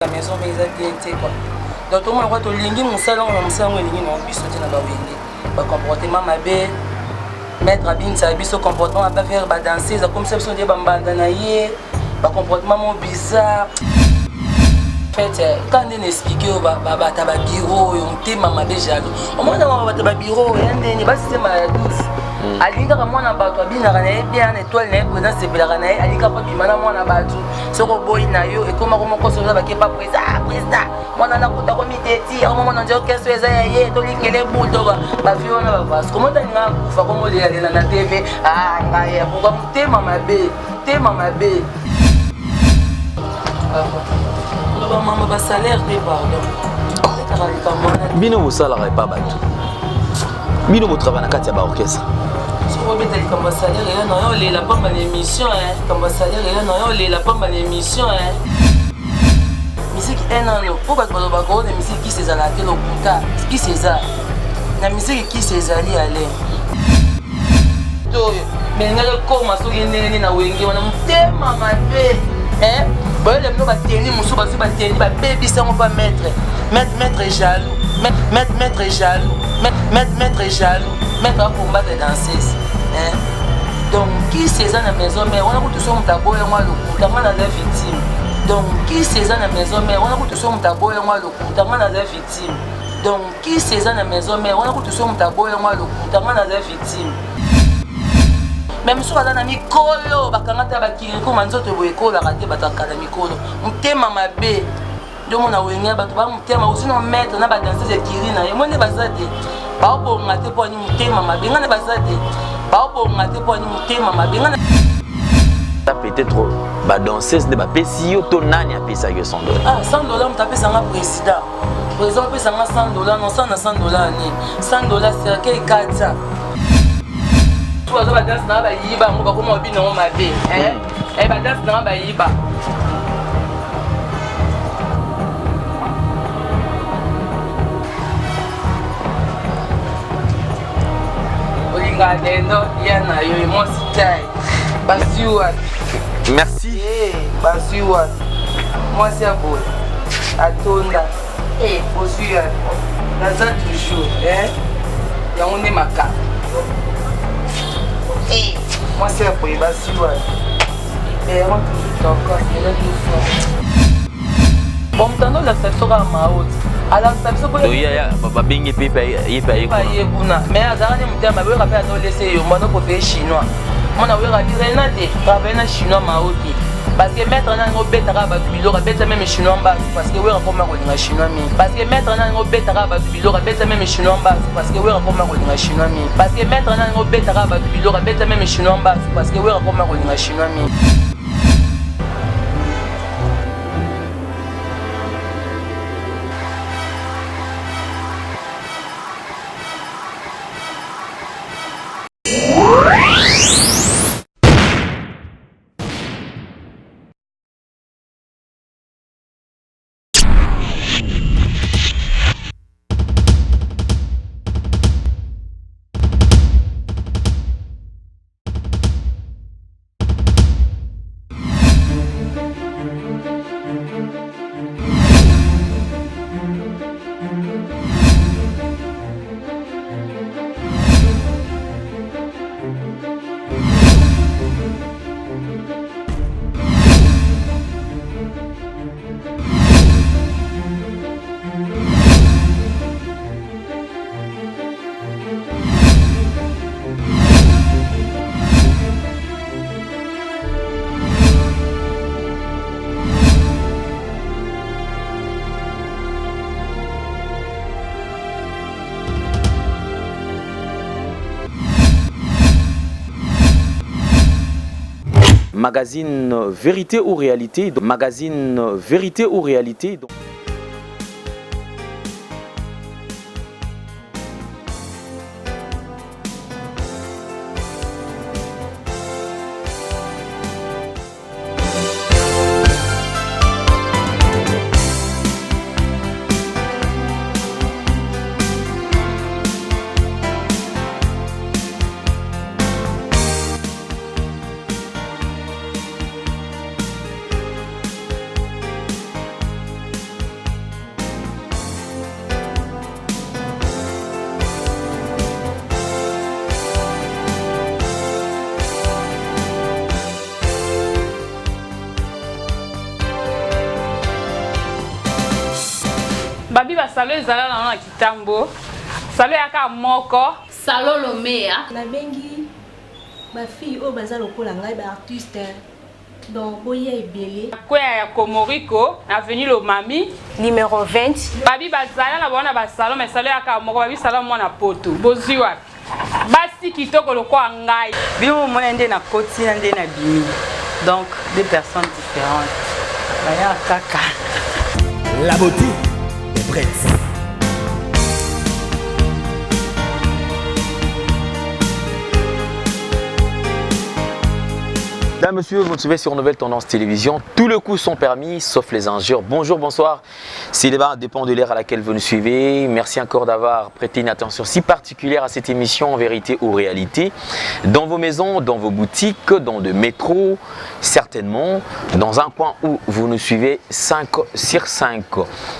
Maison mais eza bien te quoi. Donc tomona kwa tolingi mosala yango na mosala yango elingi na biso te na bawenge bacomportement mabe. Maître abinisa biso comportement mabe affaire badanseuse, akomisa biso nde bambanda na ye, bacomportement mo bizarre. Fait ka nde na explike oyo bato ya babiro oyo motema mabe, jaloux. Omona bato ya babiro oyo ya ndeni basistema ya 12, alingi kaka mwana bato abinaka na ye bien na étoile na ye, président sepelaka na ye, alingi kaka bima na mwana bato. Soki oboyi na yo, ekomako mokoso oza bakepa président, président mwana nakuta komiteti yango, mwana nde orchestre eza ya ye, tolingele buldo bavie wana bavasi komota alinga akufa komolelalela na TV. Ngai pourquoi motema mabe, motema mabe? Loba mama, basalaire te, pardon, kaka likambo wana. Bino bosalaka epa bato, bino botravaille na kati ya baorchestre. Soki obeta likambo ya salaire, eya na yo olela pamba na émission. Likambo ya salaire, eya na yo olela pamba na émission. Misiki enano mpo bato balobaka oyo na misiki kisi ezalaka te, lokuta. Kisi eza na misiki, kisi ezali ale oyo melingaki ekoma soki ndenge nini na wenge wana, motema mabe. Boyele bino bateni mosusu bazwi bateni, babebisi yango mpa maître, maître, maître jaloux, maître, maître jaloux, maître, maître jaloux, maître akombata danseuse. Donc kisi eza na maison mère wana kutu so moto aboyango, alokuta. Nga naza victime. Donc kisi eza na maison mère wana kutu so moto aboyango, alokuta. Nga naza victime. Donc kisi eza na maison mère wana kutu so moto aboyango, alokuta. Nga naza victime. Mais mosusu aza na mikolo, bakanga ta bakirikoma nzoto boye, ekolaka te. Bato akala mikolo, motema mabe nde omona wenge bato ba motema osi na maître na badanseuse ekiri na ye mo nde baza te, baobonga te. Mpo ani motema mabe? Ngai na baza te, baobonga te. Mpo ani motema mabe? Ngai Peut-être badanseuse nde bapesi yo to nani apesaki yo 100 dollar? Ah, 100 dollar, moto apesanga président, président apesanga 100 dollar. Non, 100 na 100 dollar nini? 100 dollar cercueil 400. Baza badanse nanga, bayiba yango, bakoma babina yango mabe. Badanse nanga bayiba. Olingaka dendo ya na yo mwasi tai, bazwi wapi? Merci. Bazwi wapi mwasi ya boye atonda? Bozwi wapi? Naza toujours yango nde makambo. Mwasi ya boye bazwi wapi? Yango toujours tokos eleki fort. Bon, moto ando olakisa biso kaka maoti, alakisa biso. Babengi mpe ye mpe aye. Ye kuna, mais azalaka nde motema mabe. Oyaka mpe azolese yo mwana opofeye chinois, mwana oyaka birena te, travaille na chinois mao te, parce que maître nani obetaka bato biloko, abeta même chinois mbasu, parce que wera koma kolinga chinois mingi. Parce que maître nani obetaka bato biloko, abeta même chinois mbasu, parce que wera koma kolinga chinois mingi. Parce que maître nani obetaka bato biloko, abeta même chinois mbasu, parce que wera koma kolinga chinois mingi. Magazine Vérité ou Réalité, magazine Vérité ou Réalité. Babi ba salon ezala na na kitambo. Salon ya kaka moko. Salon Lomea. Nabengi ba filles oyo baza lokola ngai ba artistes donc boya ebele. Kweya ya Komoriko na avenue Lomami. Numero 20. Babi bazala na bango na ba salon mais salon ya kaka moko babi salon mwana poto. Bozui wapi? Basi kitoko lokola ngai. Bino bomona nde na koti na nde na bimi. Donc deux personnes différentes. Baya kaka. La beauté est prête. Mesdames, Messieurs, vous nous suivez sur Nouvelle Tendance Télévision. Tous les coups sont permis, sauf les injures. Bonjour, bonsoir. Si débat dépend de l'heure à laquelle vous nous suivez. Merci encore d'avoir prêté une attention si particulière à cette émission en vérité ou réalité. Dans vos maisons, dans vos boutiques, dans le métro, certainement, dans un coin où vous nous suivez 5 sur 5.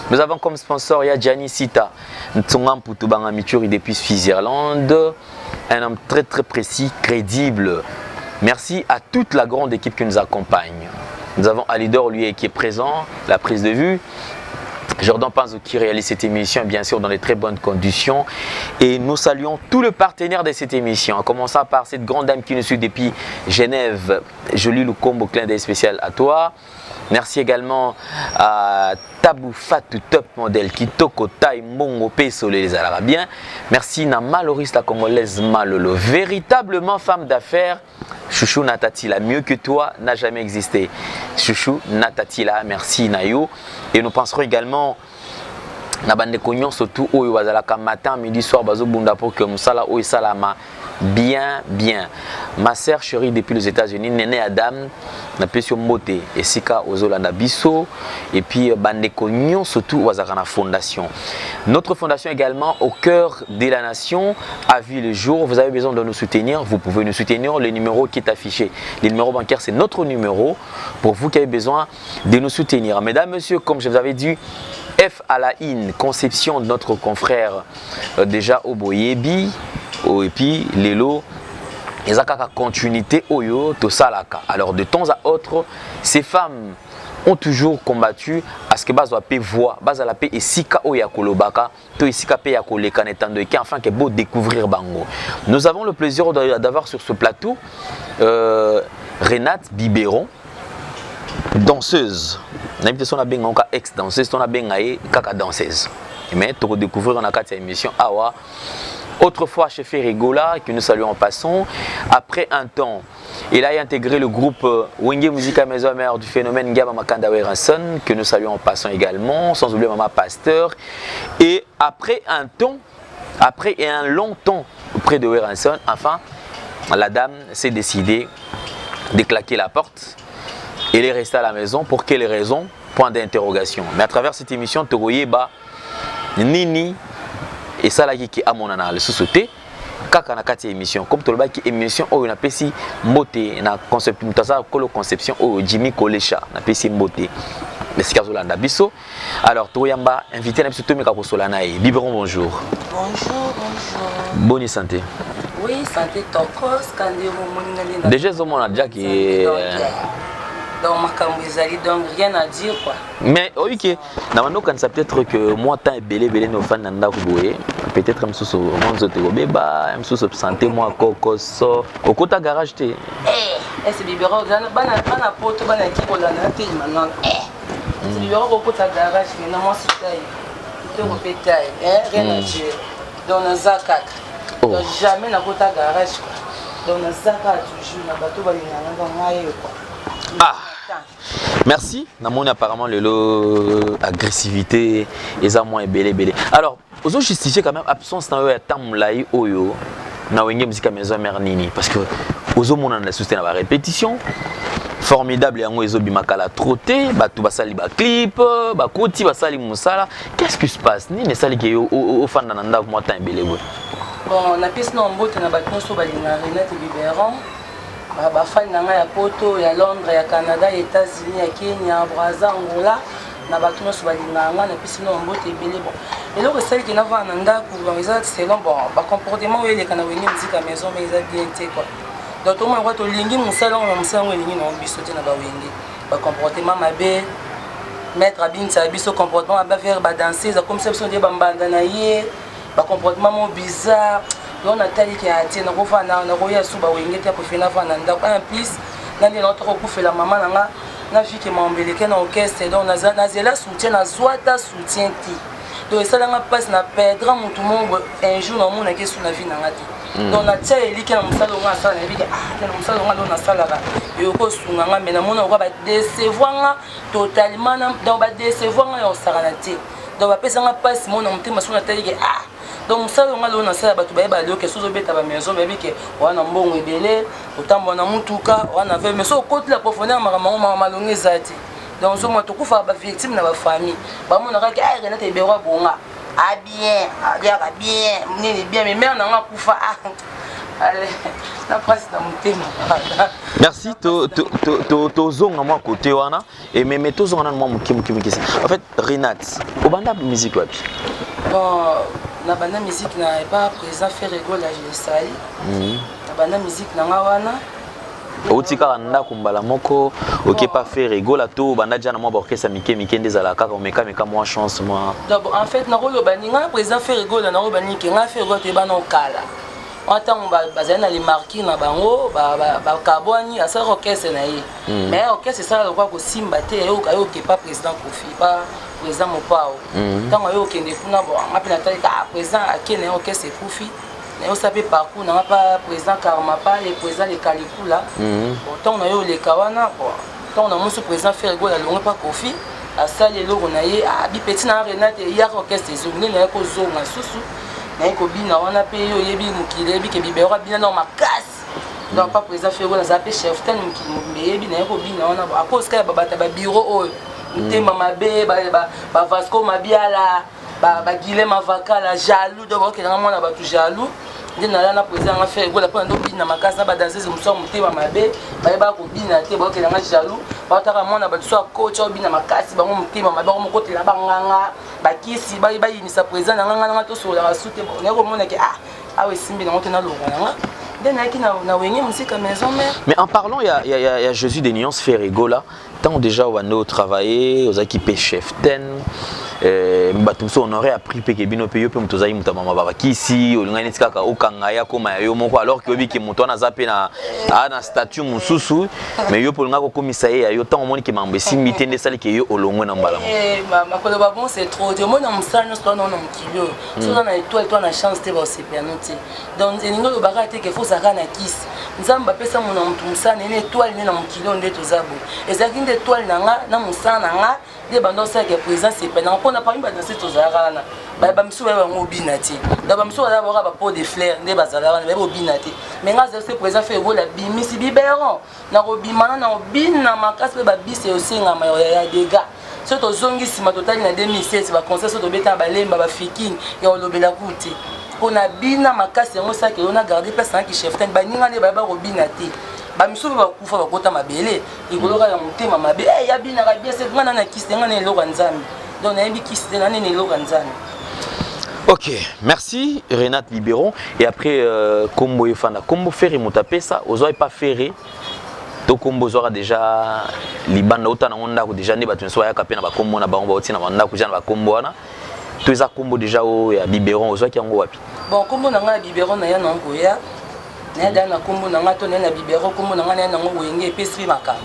Nous avons comme sponsor Yadjani Sita, Ntsonga Mputubanga Mituri depuis Switzerland. Un homme très très précis, crédible. Merci à toute la grande équipe qui nous accompagne. Nous avons Alidor, lui, qui est présent, la prise de vue. Jordan Panzo qui réalise cette émission, bien sûr, dans de très bonnes conditions. Et nous saluons tous les partenaires de cette émission, en commençant par cette grande dame qui nous suit depuis Genève, Jolie Lukombo, clin d'œil spécial à toi. Merci également à Tabou Fatou Top Model Kitoko Tai Mbongo Peso les Arabiens. Merci na Maloris la Congolaise Malolo, véritablement femme d'affaires. Chouchou Natatila, mieux que toi n'a jamais existé. Chouchou Natatila, merci Nayo. Et nous penserons également na bandeko nyonso tout oyo bazalaka matin midi soir bazobunda pour que mosala oyo esalama bien bien. Ma sœur chérie depuis les États-Unis, Néné Adam, napesi yo mbote esika ozolanda biso et puis bandeko nyonso tout bazalaka na fondation. Notre fondation également au cœur de la nation a vu le jour. Vous avez besoin de nous soutenir, vous pouvez nous soutenir. Le numéro qui est affiché, le numéro bancaire, c'est notre numéro pour vous qui avez besoin de nous soutenir. Mesdames, Messieurs, comme je vous avais dit, F à la IN, conception de notre confrère déjà Oboyebi, et puis Lelo, eza kaka continuité oyo tosalaka. Alors de temps à autre, ces femmes ont toujours combattu à ce que bazwa pe voix, bazala pe esika oyo ya kolobaka, to esika pe ya koleka na etando eke, afin que bo découvrir bango. Nous avons le plaisir d'avoir sur ce plateau Renate Biberon, danseuse. Nayebi te so nabenga ngo ka ex danseuse to nabenga ye kaka danseuse. Mais toko découvrir na kati ya émission awa. Autrefois chez Ferre Gola, que nous saluons en passant, après un temps, il a intégré le groupe Wenge Musica Maison Mère du phénomène Ngaba Makanda Werrason, que nous saluons en passant également, sans oublier Mama Pasteur. Et après un temps, après un long temps auprès de Werrason, enfin, la dame s'est décidée de claquer la porte. Elle est restée à la maison. Pour quelle raison? Point d'interrogation. Mais à travers cette émission, Togoyeba, Nini, et ça là qui amonana le sous-sauté, kaka na kati émission. Comme tolobaki émission oyo na pesi mbote na concept mutasa kolo conception oyo Jimmy Kolesha na pesi mbote. Mais sika zolanda biso. Alors toyamba invité na biso tomeka kosola na ye. Biberon, bonjour. Bonjour, bonjour. Bonne santé. Oui, santé tokos kandi moninga nde. Déjà ezomona déjà que Donc makambo ezali, donc rien à dire quoi. Mais ok, na bando kanisa peut-être que moi temps ebele ebele no fan na ndako boye, peut-être mosusu mwa nzoto ekobeba, mosusu santé mwa kokoso, okota garage te. Eh, ese biberon bana bana poto bana ki kolanda te maintenant. Eh, ese biberon kokota garage mais na mwasi taille. Kitoko pe taille, hein, rien à dire. Donc naza kaka. Oh. Donc jamais nakota garage quoi. Donc naza kaka toujours na bato balingana ngai quoi. Ah. Merci. Namoni apparemment lelo agressivité eza moins ebele ebele. Alors, ozo justifier quand même absence na yo ya temps molai oyo na Wenge Musica Maison Mère nini, parce que ozo mona na soutien na ba répétition formidable yango ezobima kala trop te, bato basali ba clip, bakoti basali mosala. Qu'est-ce qui se passe? Nini esaliki yo ofanda na ndako mwa temps ebele boye? Bon, napesi na mbote na bato nyonso balingaka Renate Biberon, bafani na ngai ya poto, ya Londres, ya Canada, ya États-Unis, ya Kenya, Braza, Angola, na bato nyonso balingaka ngai, napesi na mbote ebele. Bon, eloko esaliki navanda na ndako, bon, eza selon bon bacomportement oyo eleka na Wenge Musica Maison, mais eza bien te quoi. Donc tomona kwa tolingi mosala yango na mosala yango elingi nango biso te na bawenge, bacomportement mabe. Maître abinisaka biso comportement mabe vers badanseuse, akomisa biso nde bambanda na ye, bacomportement mo bizarre. Donc natali ke atie nakofanda, nakoya su bawenge te, akofe nafanda na ndako. En plus na nde naotaka kokufela mama na nga na vike maombeleke na orchestre. Donc nazela soutien, nazwa ata soutien te. Donc esalanga mpasi na perdre motu moko. Un jour naomonaki esu na vie na nga te. Donc natia elike na mosala onga asala, nayebi ke ah te, na mosala onga ndo nasalaka eyoki osunga nga, mais namona oka badecevoir nga totalement. Donc badecevoir nga ya kosakana te. Donc bapesanga mpasi mo na motema. Soki natali ke ah, donc mosala onga lelo nasala, bato bayeba lelo ke soki ozobeta bamaison, bayebi ke oza na mbongo ebele, otambola na mutuka, oza na ve. Mais soki okotila profondeur ya makambo yango, malongo eza te. Donc ozomona tokufaka bavictime na bafamille, bamonaka ke ah, Renate Ebero abonga a bien, aliaka bien, nini bien, mais mère nanga akufa. Ah, allez, na mpasi na motema. Merci. Tozonga mwa côté wana et même tozonga nanu mwa moke moke moke. En fait, Renate, obanda musique wapi? Bon, nabanda musique na epa président Ferre Gola, je le salue. Nabanda musique na nga wana. Outi kaka ndako mbala moko okepa Ferre Gola, to obanda dia na mwa baorchestre mike mike nde ezalaka kaka omekameka mwa chance mwa? Donc en fait nakoloba ni ngai président Ferre Gola, nakoloba nini ke ngai Ferre Gola toyebana okala wana. Ntango bazali na lemarquis na bango, bakabwani, asalaka orchestre na ye, mais orchestre esala lokola kosimba te. Ayokepa président Kofi pa président Mopao. Ntango ayo okende kuna, bon, nga mpe natali ka président ake na ye, orchestre ekufi. Nayosala mpe parcours nanga pa président Karmapa, le président le Kalikula. Bon, ntango na yo oleka wana, bon, ntango na mosu président Ferre Gola alongwe pa Kofi, asali eloko na ye, bipeti na Renate eyaka, orchestre ezongi. Nde naye kozonga susu, naye kobina wana mpe. Yo oyebi mokili, eyebi ke bibero abina nao makasi. Donc pa président Ferre Gola nazala mpe chef tane, mokili mobimba eyebi. Naye kobina wana akosi kaka babata babiro oyo motema mabe, bavasco Mabiala, bagile mavakala jaloux. Donc bakokendanga mwana bato jaloux. Nde nala na président yanga Ferre Gola mpona ndobina makasi na badanseuse mosusu ya motema mabe, bayebaka kobina te, bakokendanga jaloux, baotaka mwana bato so akoti obina makasi, bango motema mabe, bakomokotela banganga bakisi, bayinisa président na nganga nanga tosololaka su te. Naye komonake ah, awa esimbi nango te, nalongwa nanga nde nayaki na Wenge Musica Maison Mère. Mais en parlant ya, ya, ya, ya Jésus de Nuance Ferre Gola, ntango déjà obandi otravailler, ozalaki mpe chef ten, bato mosusu on aurait appris mpe ke bino mpe, yo mpe moto ozali moto ya mama babakisi, olingaki neti kaka okanga ye akóma ya yo moko, alors ke oyebi ke moto wana aza mpe na aa na statut mosusu, mais yo mpe olingaki kokomisa ye ya yo. Ntango omoni ke makambo esimbi te, nde esali ke yo olongwe na mbala moko? Makoloba bon, c'est trop te. Omoni na mosala nyonso towana na mokili oyo, so oza na étoile to na chance te, baosepela te. Donc elingi olobaka te ke fo ozalaka na kisi. Nzambe apesa mona motu mosala na ye na étoile nde na mokili oyo. Nde toza boye, ezalaki nde étoile na nga na mosala na nga nde banda osalaka présence epai nanga. Mpona parmi badanse tozalaka wana, bamisusu bayeba bango obina te. Donc bamisusu bazala baka bapots de fleur nde bazala wana, bayeba obina te. Mais nga azali se président Ferre Gola abimisi biberon na kobima na obina makasi mpe babisi osengama ya dégâts. So tozongi nsima, totali na 2016 baconcert so tobeta na balemba bafikini ya kolobela ku te, mpo na bina makasi yango esalaki elo na garde place nangaki chef tane. Baninga nde bayeba kobina te, bamisusu mpe bakufa, bakota mabele likolo kaka ya motema mabe. Ya binaka bien se nga na na kisi te, nga na eloko ya Nzambe. Donc nayebi kisi te, na nini eloko ya Nzambe. Ok, merci Renate Libéron. Et après, Kombo Efanda, Kombo Ferre Mutapesa, ozwa pas Ferre, to kombo ozwaka déjà libanda, ota nango ndako déjà nde bato nyonso bayaka mpe na bakombo na bango, bauti na bandako déjà na bakombo wana, to eza kombo déjà oyo ya biberon, ozwaki yango wapi? Bon, kombo na ngai ya biberon, naya nango koya, naya daya na kombo na ngai to naya na biberon. Kombo na ngai naya nango Wenge epesi mpe makambo.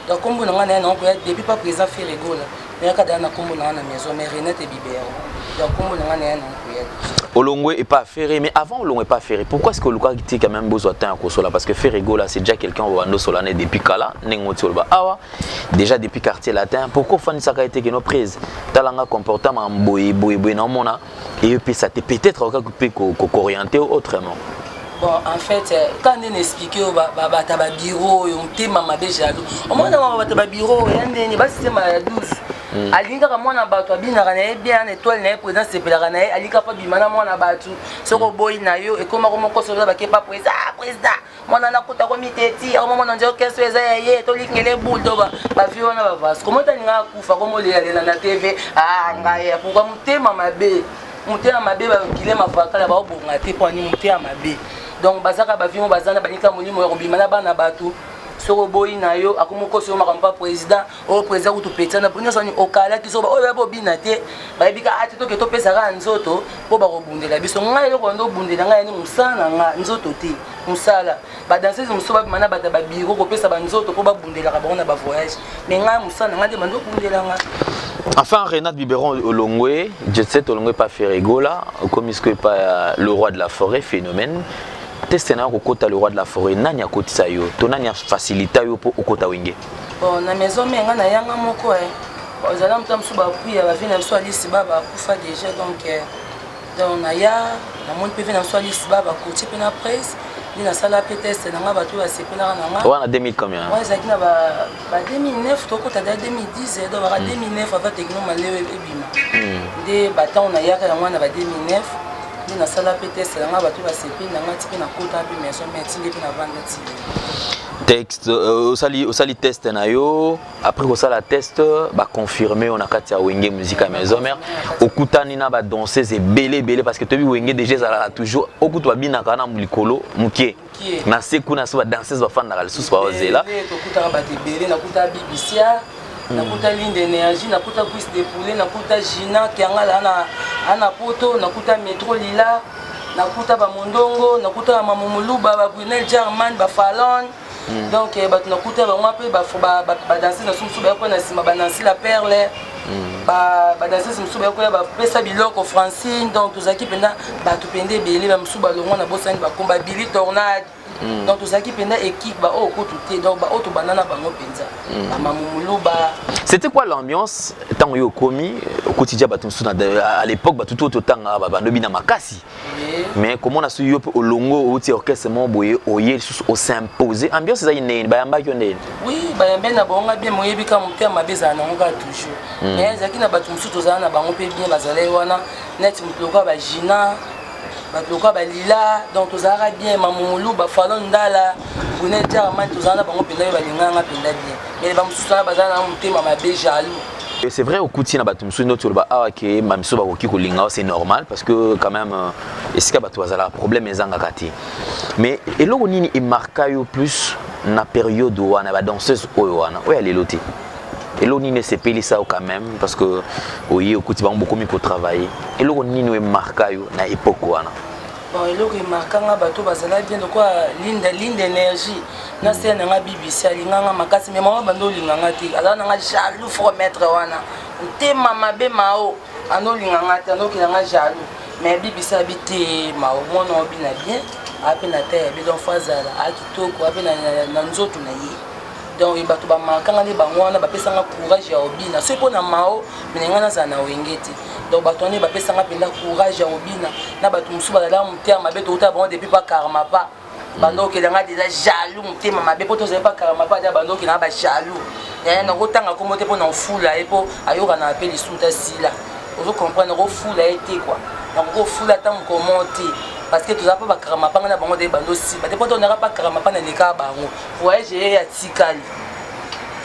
Donc kombo na ngai naya nango koya depuis pa président Ferre Gola, nayaka daya na kombo na ngai na maison, mais Renate Biberon, donc kombo na ngai naya nango koya. Olongwe epa Ferre, mais avant olongwe epa Ferre, pourquoi est-ce que olukaki te quand même bozwa temps ya kosola? Parce que Ferre Gola, c'est déjà quelqu'un oyo bando osola ne depuis kala, ndenge oti oloba awa déjà depuis Quartier Latin. Pourquoi ofandisaka ete keno prise talanga comportement boye boye boye na omona eyopesa te, peut-être okaki mpe koorienter autrement? Bon, en fait, quand ndenge expliqué oyo, bato ya babiro oyo motema mabe, jaloux, omona bato ya babiro oyo ya ndenge basystème ya 12, alingi kaka mwana bato abinaka na ye bien na étoile na ye, président sepelaka na ye, alingi kaka bima na mwana bato. Soki oboyi na yo, ekomako mokoso oza bakepa président, président mwana nakuta komiteti akoma mwana nzela orchestre eza ya ye, tolingele boule. To bavie wana bavasi komo talinga akufa, komolelalela na TV. Ngai pourquoi motema mabe, motema mabe, bakile mavakala baobonga te mpo ani motema mabe. Donc bazaka bavie mo baza na balinga molimo ya kobima na bana bato. Soki oboyi na yo, akomi okosa yo makambo pa président. Oyo président kutu petana po nyonso nini okalaki soki oyo bayebi obina te, bayebi ka ati toke topesa kaka nzoto mpo bakobundela biso. Ngai eloko bando obundela ngai yani mosala na nga nzoto te, mosala badanseuse mosusu babima na bato ya babiro kopesa banzoto mpo babundelaka bango na bavoyage, mais ngai mosala na ngai nde bando obundela nga. Enfin, Renate Biberon Olongwe, Jet Set Olongwe pas Ferre Gola, comme ce que pas le roi de la forêt, phénomène. Test na kokota le roi de la forêt, nani akotisa yo? To nani a facilita yo po okota Wenge? Bon, na maison mère nga na yanga moko eh. Ozala moto mosusu bapui ya bavi na biso Alisi ba bakufa déjà, donc donc naya namoni mpe vi na biso Alisi ba bakotie mpe na presse nde nasala mpe test na nga, bato basepelaka na nga. Wana 2000 combien? Wana ezalaki na ba 2009, tokota da 2010, donc baka 2009 avant Techno Maleo ebima. Nde batango nayaka yango wana ba 2009 nde nasala mpe test na nga, bato basepeli na nga ti mpe nakota mpe maison mère ti nde mpe navanda ti. Texte osali test na yo, après kosala test baconfirme yo na kati ya Wenge Musique ya maison mère, okutani na badanseuse ebele ebele, parce que toyebi Wenge déjà ezalaka toujours okutu babinaka na likolo moke, na se kuna so badanseuse bafandaka lisusu baozela. Tokutaka bato ebele, nakuta Bibisia, nakuta Linde Énergie, nakuta Cuisse de Poulet, nakuta Gina Kiangala ana poto, nakuta Métro Lila, nakuta bamondongo, nakuta bamamomoluba, babrunel German, bafalon. Donc bato nakuta bango mpe badanseuse na mosusu bayakoya na nsima, banansi la perle, badanseuse mosusu bayakoya bapesa biloko, Francine. Donc tozalaki mpenza bato mpenza ebele, bamosusu balongwa na bosani bakomba Bili Tornade. Donc tozalaki mpenza équipe baoyo kutu te, donc baoyo tobanda na bango mpenza bamamumuluba. C'était quoi l'ambiance ntango yo okomi, okoti dia bato mosusu? À l'époque bato to totanga babando bina makasi, mais komona so yo mpe olongo outi orchestre moko boye, oye lisusu osimpose, ambiance ezalaki ndenge? Bayambaki yo ndenge? Oui, bayambi na bango nga bien. Moyebi kaka motema mabe ezala nango kaka toujours, mais ezalaki na bato mosusu tozala na bango mpe bien, bazalaki wana neti moto lokola bagina, bato lokola balila. Donc tozalaka bien, mamumulu, bafalon ndala, Brunel Jarman, tozala na bango mpenza oyo balinganga mpenza bien, mais bamosusu wana bazala na motema mabe, jaloux. C'est vrai, okuti na bato mosusu nde toloba awa ke bamisusu bakoki kolinga, c'est normal, parce que quand même esika bato bazalaka problème ezangaka te. Mais eloko nini emarka yo plus na période wana, badanseuse oyo wana oyo ya lelo te? Eloko nini esepelisa yo quand même? Parce que oye okuti bango, bokomi kotravailler, eloko nini oyo emarka yo na époque wana? Bon, eloko emarkanga, bato bazala bien lokola Linda, Linda Énergie na sere na nga BBC alinganga makasi, mais mama bando olinganga te, azala nanga jaloux fort. Maître wana motema mabe, mao ando olinganga te, ando okelanga jaloux, mais BBC abi te, mao mwana obina bien, ape na te yabi, donc fo azala akitoko ape na nzoto na ye. Donc bato bamarkanga nde bango wana, bapesanga courage ya obina. Soki mpo na mao mene ngai nazala na Wenge te, donc bato wana bapesanga mpenza courage ya obina. Na bato mosusu bazalaka motema mabe, tokutaka bango depuis pa Karma pa bando okelanga déjà jaloux, motema mabe mpo tozali pa Karma pa dia bando okelanga bajaloux. Nakotanga kombo te mpo na ofula ye mpo ayokana mpe lisusu ta sila, ozo comprendre, nakofula ye te kua, nakokofula ata mokomo te, parce que tozala mpo bakarama panga na bango de bando nsima te, mpo tonaka bakarama pa nalekaka bango voyage ye atikali,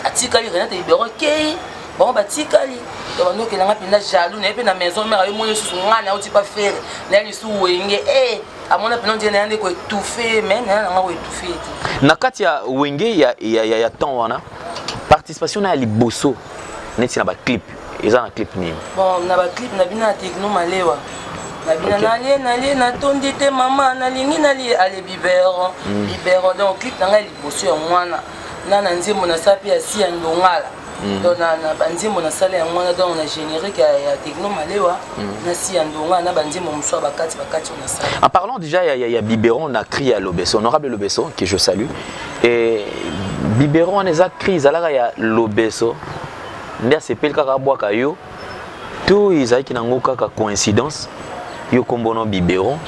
atikali Renate Libero kei, bango batikali. Donc bandokelanga mpenza jaloux na ye mpe na maison mère. Ayo moni lisusu ngai nauti pa Ferre na ye lisusu Wenge e amona mpena ondie na ye nde koétouffe, mais na ye nanga koétouffe te. Na kati ya Wenge ya temps wana, participation na ya liboso neti na baclip eza na clip nini? Bon, na baclip na bino ya Techno Malewa, na bino nalie nalie natondi te mama nalingi nalie ale biberon biberon. Donc clip na ngai liboso ya mwana na nzembo nasala mpe ya si ya ndongala. Donc na banzembo nasala yango wana, donc na générique ya Techno Malewa na si ya ndonga na banzembo mosusu ya bakati bakati oyo nasala. En parlant déjà ya biberon na cri ya Lobeso, honorable Lobeso que je salue, et biberon wana eza cri ezalaka ya Lobeso nde asepeli kaka abwaka yo, to ezalaki nango kaka coïncidence, yo kombo no biberon,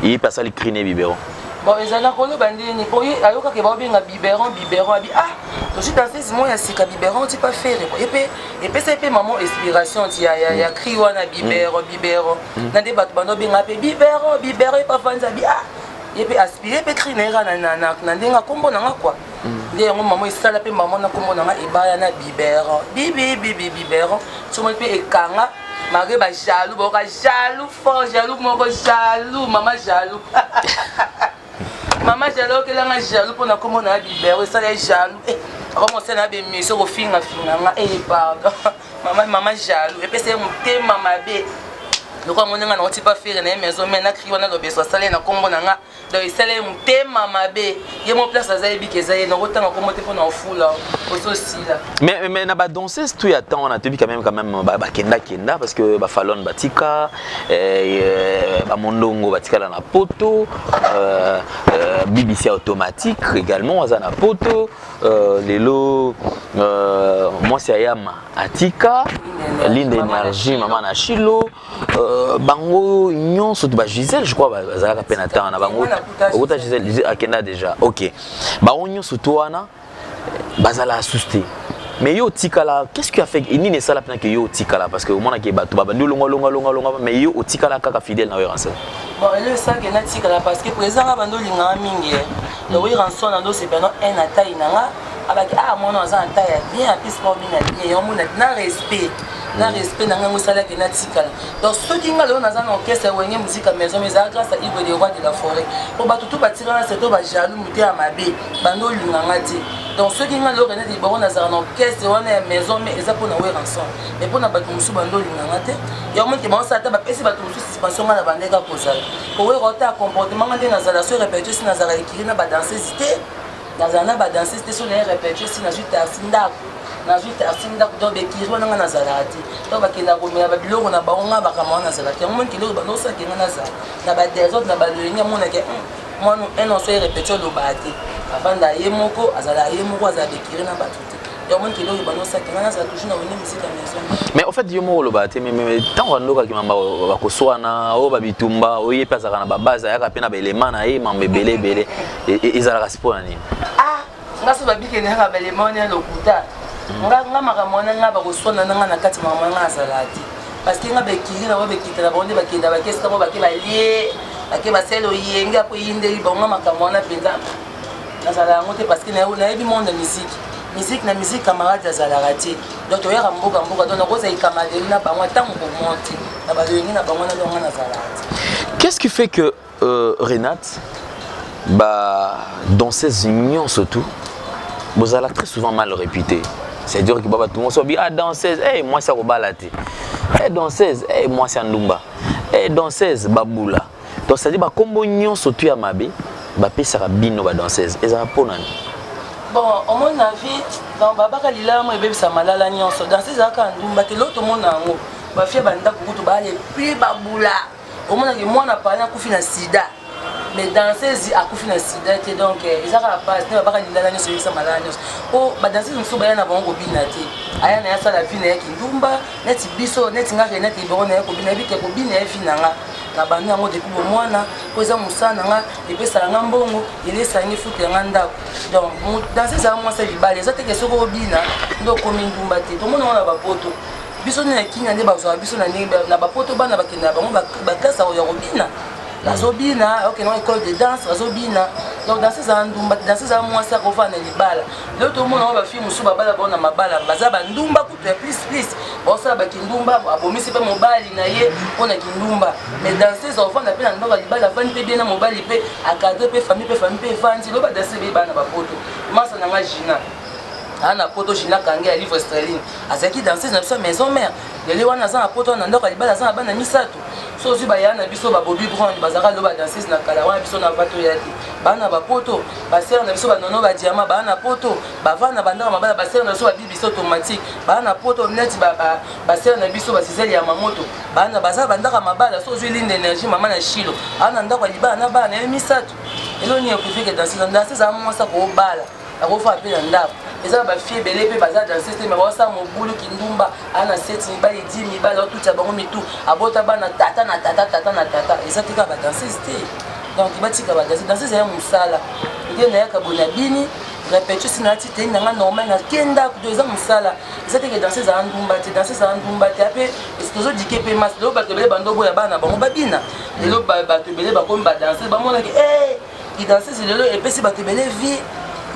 ye mpe asali cri ne biberon? Bon, ezala koloba ndeni po ye ayokaki baobenga biberon biberon, abi ah, tozwi danseuse moko ya sika biberon ti pa Ferre. Ye mpe epesa ye mpe mamo inspiration ti ya cri wana biberon biberon, na nde bato bando obenga mpe biberon biberon, ye mpe afanzi abi ah, ye mpe aspire mpe cri na ye kaka na ndenge akombo na nga kua. Nde yango mamo esala mpe mamo na kombo na nga ebaya na biberon bibi bibi biberon, somoni mpe ekanga malgré bajaloux, baoka jaloux fort, jaloux moko jaloux, mama jaloux. Mama jaloux okelanga jaloux mpo na kombo na ya bibero esala ye jaloux. Eh, akoma osala na bemission kofingafinga nga. Eh, pardon. Mama, mama jaloux epesa ye motema mabe. Lokola moni nga nauti pa Ferre na ye maison mère na cri wana lobeso asala ye na kombo na nga. Donc esala ye motema mabe. Ye mo place aza yebi ke eza ye nakotanga kombo te mpo na ofula ozosila. Mais na ba danseuse tout ya temps wana toyebi quand même bakenda kenda parce que ba Falon batika ba Mondongo batikala na poto, BBC automatique également aza na poto, lelo mwasi ayama atika Linde Énergie, mama na Shilo, bango nyonso ba Gisèle, je crois bazalaka mpe na temps na bango. Okuta Gisèle akenda déjà. Ok, bango nyonso to wana bazala asusu te, mais yo otikala. Qu'est-ce qui a fait, nini esala mpena ke yo otikala? Parce que omonaki bato babandi olongwa longwa longwa longwa, mais yo otikala kaka fidèle na Werrason. Bon, elo esalaki natikala parce que président nga bando olingaka mingi. Donc Werrason na ndosepela no un na taille na nga, abaki ah, mwana aza na taille ya bien, apesi mpo bina bien, yango mona na respect na ngai ngo esalaki natikala. Donc soki nga lelo naza na orchestre Wenge Musica Maison, mais ezala grâce à Igwe, le roi de la forêt, po bato tu batikala seto bajaloux, mote ya mabe, bando olinganga te. Donc soki nga lelo Renate Libero nazala na orchestre wana ya maison, mais eza mpona Werrason. Mais mpona bato mosusu bando olinganga te, yango monke baosala ata bapesi bato mosusu suspension, nga na bandeka kozala po Wera ota comportement nga nde nazala. So répétition si nazala ekiri na badanseuse te, nazala na badanseuse te. So naye répétition si nazwi taxi ndako, nazwi taxi ndako. Donc bekiri wana nga nazalaka te. Donc bakendaka komela babiloko na bango, nga makambo wana nazalaka te. Yango monke eloko bando osalaki nga nazala na badésordre na baloyenge, amonake mwana un an so ye répétition olobaka te, avanda ye moko, azala ye moko, azala bekiri na bato te. Yango monke eloko bando osalaki nga nazala toujours na Wenge Musica Maison. Mais en fait yo moko olobaka te, mais ntango andokaki mamba bakoswana oyo babitumba, oye mpe azalaka na babase, ayaka mpe na baelema na ye, mambo ebele ebele, ezalaka si mpo na nini? Ah, nga so babikende kaka balema wana ya lokuta. Nga makambo wana, nga bakoswana na nga na kati, makambo wana nga azalaka te, parce que nga bekiri na bango, bekita na bango nde bakenda, bakesika mo bake balie, bake basele oyenge apo eyindeli bango. Nga makambo wana mpenza nazala yango te, parce que nayebi monde ya musique. Musique na musique, camarade azalaka te. Donc toyaka mboka mboka, donc nakozala camaraderie na bango ata mokomo te na baloyenge na bango wana. Donc nga nazalaka te. Qu'est-ce qui fait que Renate, ba danseuse nyonso tout bozala très souvent mal réputé? C'est-à-dire que bato moso bi ah, danseuse, hey, mwasi akobala te, hey, danseuse, hey, mwasi ya ndumba, hey, danseuse babula. Donc c'est-à-dire bakombo nyonso tu ya mabe bapesaka bino badanseuse, ezala mpo nani? Bon, omoni na vie, donc babaka lilala mo ebebisa malala nyonso. Danseuse ezalaka ndumba te. Lelo tomona yango, bafia bandako kutu baale plus babula. Omonaki mwana pale akufi na sida, mais danseuse akufi na sida te. Donc eza kaka pasi te, babaka lilala nyonso ebebisa malala nyonso, po badanseuse mosusu baya na bango kobina te, aya na ye asala vie na ye kindumba. Neti biso, neti nga Renate Libero, na ye kobina, yebi ke kobina ye vie na nga na bandi yango depuis bomwana, po eza mosala na nga, epesaka nga mbongo, elesaka nga, efuta yanga ndako. Donc danseuse ezala mwasi ya libala, eza teke soki obina nde okomi ndumba te. Tomona ngo na bapoto, biso nde na Kinya nde bazwaka biso na ndenge na bapoto. Bana bakendaka bango baklasse ya kobina, bazobina, okende école de danse, bazobina. Donc danse ezala ndumba te. Danse ezala mwasi akofana na libala. Lelo tomona ngo bafille mosusu babala bango na mabala, baza bandumba kutu ya plus plus, baosala bakindumba, abomisi mpe mobali na ye mpo na kindumba. Mais danseuse ofanda mpe na ndako ya libala, avandi mpe bien na mobali, mpe acadre mpe famille, mpe famille mpe evandi. Lelo badanseuse ebeye bana bapoto. Masa na nga Gina aa na poto, Gina Kange ya livre sterling, azalaki danseuse na biso ya maison mère. Lelo wana aza na poto wana na ndako ya libala, aza na bana misato. So ozwi baya na biso babobi Brand, bazalaka lelo badanseuse na kala wana biso na vato ya te, baa na bapoto. Basere na biso banono badiama, baa na poto, bavanda na bandako mabala. Basere na biso babibisi automatique, baa na poto. Neti basere na biso basizeli ya mamoto, bana baza bandako ya mabala. So ozwi Linde Énergie, mama na Shilo, aa na ndako ya libala na bana na ye misato. Elo nini ekofike danseuse? Danseuse aza mwasi akobala, akofaa mpe na ndako. Eza na bafille ebele mpe baza danseuse te, me baosala mobulu kindumba, aa na seti mibali, di mibali, aotutia bango mitu, abota bana tata na tata, tata na tata. Eza te kaka badanseuse te. Donc batika badanseuse. Danseuse eya mosala nde nayaka boye na bini répétition si nalati teni nanga normal, nake ndako. To eza mosala, eza teke danseuse ezala ndumba te. Danseuse ezala ndumba te. Ape tozodike mpe masi. Lelo bato ebele bando boya bana bango babina. Lelo bato ebele bakomi badanseuse, bamonaki kidanseuse lelo epesi bato ebele vie.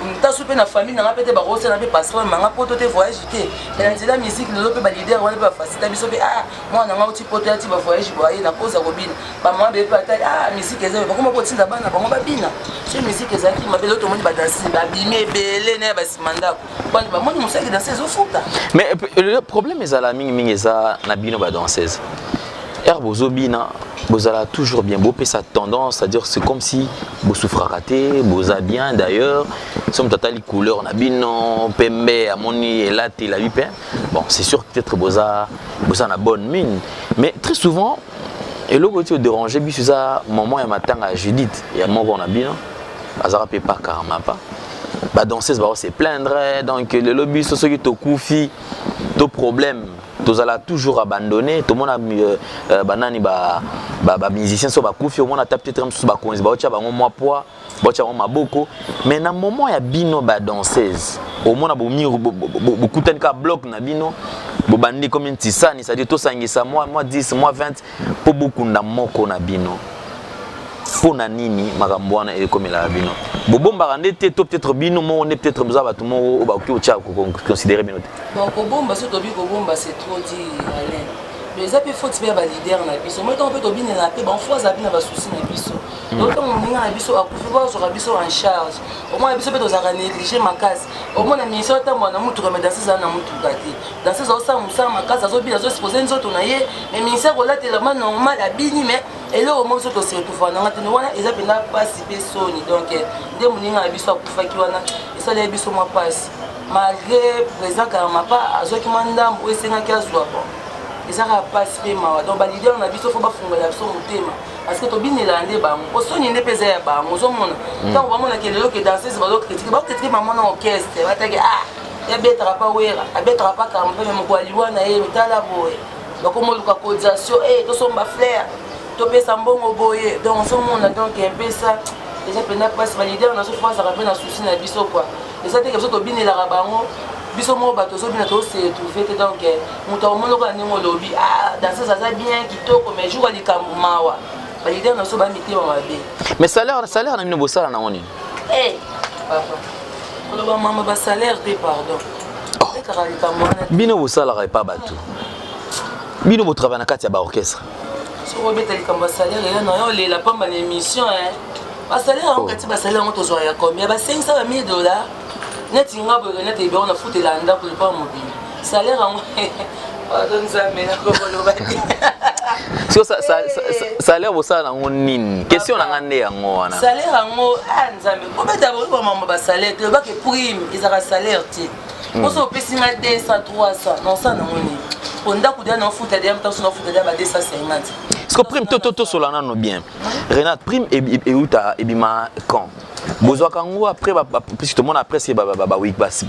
Ntasu mpe na famille nanga mpe te, bakosala mpe passeport manga poto te, voyage te. Mais na nzela musique, lelo mpe baleader wana mpe bafacilita biso mpe. Ah, mwana nanga oti poto, yati bavoyage boye na koza kobina, bamama beye mpe atali. Ah, musique eza, bakoma kotinda bana bango babina. So musique ezalaki mabe, lelo tomoni badansi babimi ebele na ya basima ndako, bani bamoni mosaki danse ezofuta. Mais le problème ezala mingimingi eza na bino badanseuse. Ere bozobina, bozala toujours bien, bopesa tendance, c'est-à-dire c'est comme si bosouffraka te, boza bien. D'ailleurs, so moto atali couleur na bino, pembe, amoni elatelabi mpe. Bon, c'est sûr, peut-être boza na bonne mine, mais très souvent eloko eti odérange biso eza moment ya matanga ya Judith, ya moko na bino azalaka mpe pa Karmapa. Badanseuse bao se plaindre. Donc lelo biso soki tokufi to problème, tozala toujours abandonné. Tomona banani, bamusicien so bakufi, omona ata peut-être mosusu bakonzi baotya bango mwa poids, baotya bango maboko. Mais na moment ya bino badanseuse, omona bokutani kaka bloc na bino, bobandi komi ntisani, c'est-à-dire tosangisa mwa 10, mwa 20 mpo bokunda moko na bino. Mpo na nini makambo wana ekomelaka bino? Bobombaka nde te, to peut-être bino moko nde peut-être boza bato moko oyo bakoki otya koconsidérer bino te? Bon, kobomba, so tobi kobomba, c'est trop dit, Alain. Mais eza mpe faute mpe ya baleader na biso. Moi, ntango mpe tobinela mpe banfo aza mpe na basusi na biso. Donc ntango moninga na biso akufi, bazwaka biso en charge. Omona biso mpe tozalaka négligé makasi. Omona ministère otambola na mutuka, mais danseuse aza na mutuka te. Danseuse azosala mosala makasi, azobina, azoexpose nzoto na ye, mais ministère kolatelama normal, abini. Mais eloko moko biso toseretrouva nanga te wana, eza mpenza mpasi mpe soni. Donc nde moninga na biso akufaki wana, esaleli biso mwa mpasi, malgré président Karmapa azwaki mwa ndambo oyo esengaki azwa. Bon, eza kaka mpasi mpe mawa. Donc baleader na biso, faut bafungola biso motema, parce que tobinela nde bango, osoni nde mpe eza ya bango. Ozomona ntango bamonaki lelo ke danseuse bazocritiquer, bacritiquer bamona orchestre, bataki: ah, abetaka pa Wera, abetaka pa Karma mpe moko aliwa na ye. Tala boye, bakomoluka cotisation e, tosomba fleur, topesa mbongo boye. Donc ozomona, donc mpesa eza mpenza mpasi. Baleader na biso, faut azalaka mpe na souci na biso kua. Eza teke biso tobinelaka bango, biso moko bato tozobina, tose retrouve te. Donc moto akomona okola ndenge olobi: ah, danseuse aza bien kitoko, mais jour ya likambo, mawa. Baleader na biso ba mitema mabe. Mais salaire na bino, bosala nango nini? Eh, papa, koloba mama basalaire te, pardon, ekaka likambo wana. Bino bosalaka epa bato, bino botravaille na kati ya baorchestre. Soki obeta likambo ya salaire, eya na yo olela pamba na émission. Basalaire yango, kati basalaire yango tozwaka ya combien? Basengisa ba 1000 $. Neti nga boye, neti ebeo nafutela ndako lepa mobili, salaire yango, pardon, Nzambe, nakokoloba te. So salaire bosala nango nini? Question na nga nde yango wana. Salaire yango, ah Nzambe, obeta boyeba mama basalaire te. Olobaki prime ezalaka salaire te. Poso opesi nga 200, 300, nosala nango nini? Po ndako deya naofuta deya, motanso naofuta deya ba 250. Parce que prime, to tosola nano bien, Renate. Prime euta, ebima quand? Bozwaka yango après, puisque tomona après c'est ba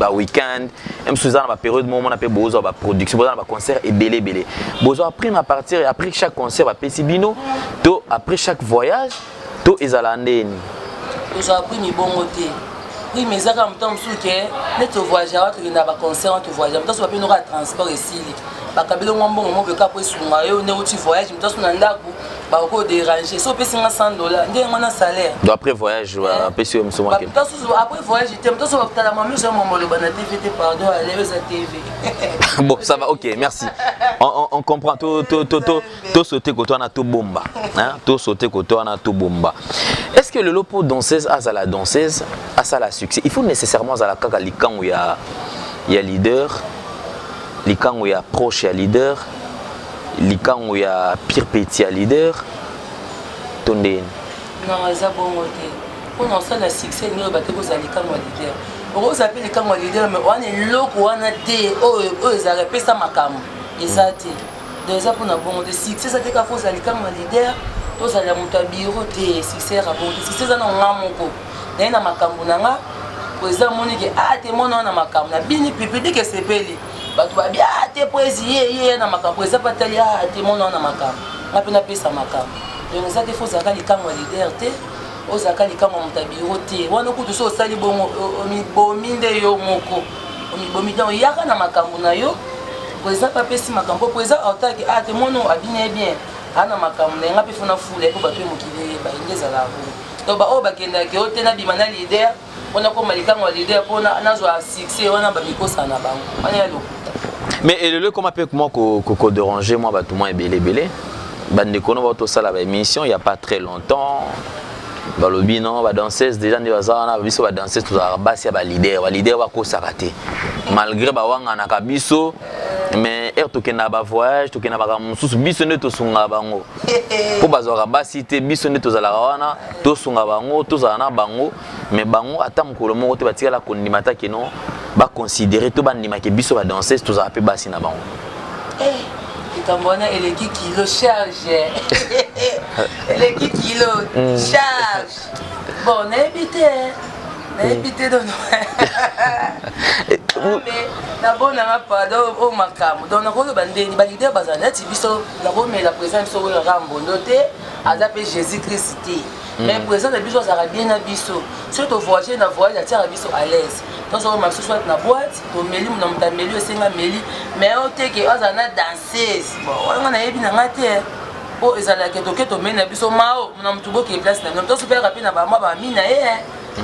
week-end, mosusu eza na bapériode moko, omona mpe bozwa baproduction, boza na baconcert ebele ebele. Bozwa prime à partir, après chaque concert bapesi bino, to après chaque voyage, to ezala ndeni? Tozwaka prime bongo te. Prime eza kaka moto mosusu ke neti tovoyage awa, tokenda na baconcert wana, tovoyage, moto mosusu bapeni kaka transport esili, bakabeli ngo mbongo moko kaka po esunga yo nde oti voyage. Moto mosusu na ndako bakoki odéranger so opesi nga 100 $, nde yango na salaire. Donc après voyage apesi yo mosu mwake? Moto mosusu après voyage te, moto mosusu batalama miso ya mama, oloba na TV te, pardon, aleo eza TV. Bon, ça va, ok, merci, on comprend. To to to to to sauter koto wana, to bomba, hein, to sauter koto wana, to bomba. Est-ce que lelo, po danseuse azala danseuse, asala succès, il faut nécessairement azala kaka likango ya leader, likango ya proche ya leader, likango ya pire petit ya leader, to ndeni? Non, eza bongo te. Mpona osala succès, ndenge oyo bato kozala likango ya leader, okozala mpe likango ya leader, mais wana eloko wana te oyo ezalaka epesa makambo eza te. Donc eza mpona bongo te. Succès eza te kaka ozala likango ya leader, tozala moto ya bureau te. Succès yaka bongo te. Succès eza na nga moko naye na makambo na nga. Président amoni ke a te, mwana wana makambo na bini, public esepeli, bato babi: a te, prési ye ye na makambo. Eza patali: a te, mwana wana makambo, nga mpe napesa makambo. Donc eza te faut ozalaka likango ya leader te, ozalaka likango ya moto ya bureau te. Wana kutu so osali bongo, omibomi nde yo moko, omibomi. Donc yaka na makambo na yo. Président mpe apesi makambo, président otaki: a te, mwana abini ye bien, aa na makambo na ye, nga mpe faut nafula ye mpo bato ye mokili eyeba ye nde ezalaka bongo. Donc baoyo bakendaki o te, nabima na leader. Mpo nakoma likango ya leader mpo nazwa succès wana, bamikosana na bango wana ya lokuta. Mais elelo ekoma mpe mwa kodéranger mwa bato mwa ebele ebele. Bandeko no baotosala baémission il y a pas très longtemps, balobi non, badanseuse déjà nde baza wana. Biso badanseuse tozalaka basi ya baleader. Baleader bakosaka te, malgré bawanganaka biso, mais ere tokendaka bavoyage, tokendaka makambo mosusu, biso nde tosungaka bango mpo bazwaka basi te. Biso nde tozalaka wana, tosunga bango, tozala na bango. Mais bango ata mokolo moko te batikala kondima ta keno baconsidérer to bandimaki biso badanseuse tozala mpe basi na bango. Likambo wana eleki kilo, charge eleki kilo, charge. Bon, nayebi te, nayebi te. Donc mais nabonanga pardon, oyo makambo, donc nakoloba ndeni baleader bazala neti biso. Nakomela président biso oyo kaka mbondo te, aza mpe Jésus Christ te, mais président na biso azalaka bien na biso. Soki tovoyage na voyage, atiaka biso à l'aise. Tozokoma biso soit na boîte, tomeli na moto ameli, osenga meli, mais oyo teke azala na danseuse, bon, wana nga nayebi na nga te. Po ezalaka toke, tomeli na biso mao na motu, boke place na bino. Toso mpe yaka mpe na bamwa bami na ye,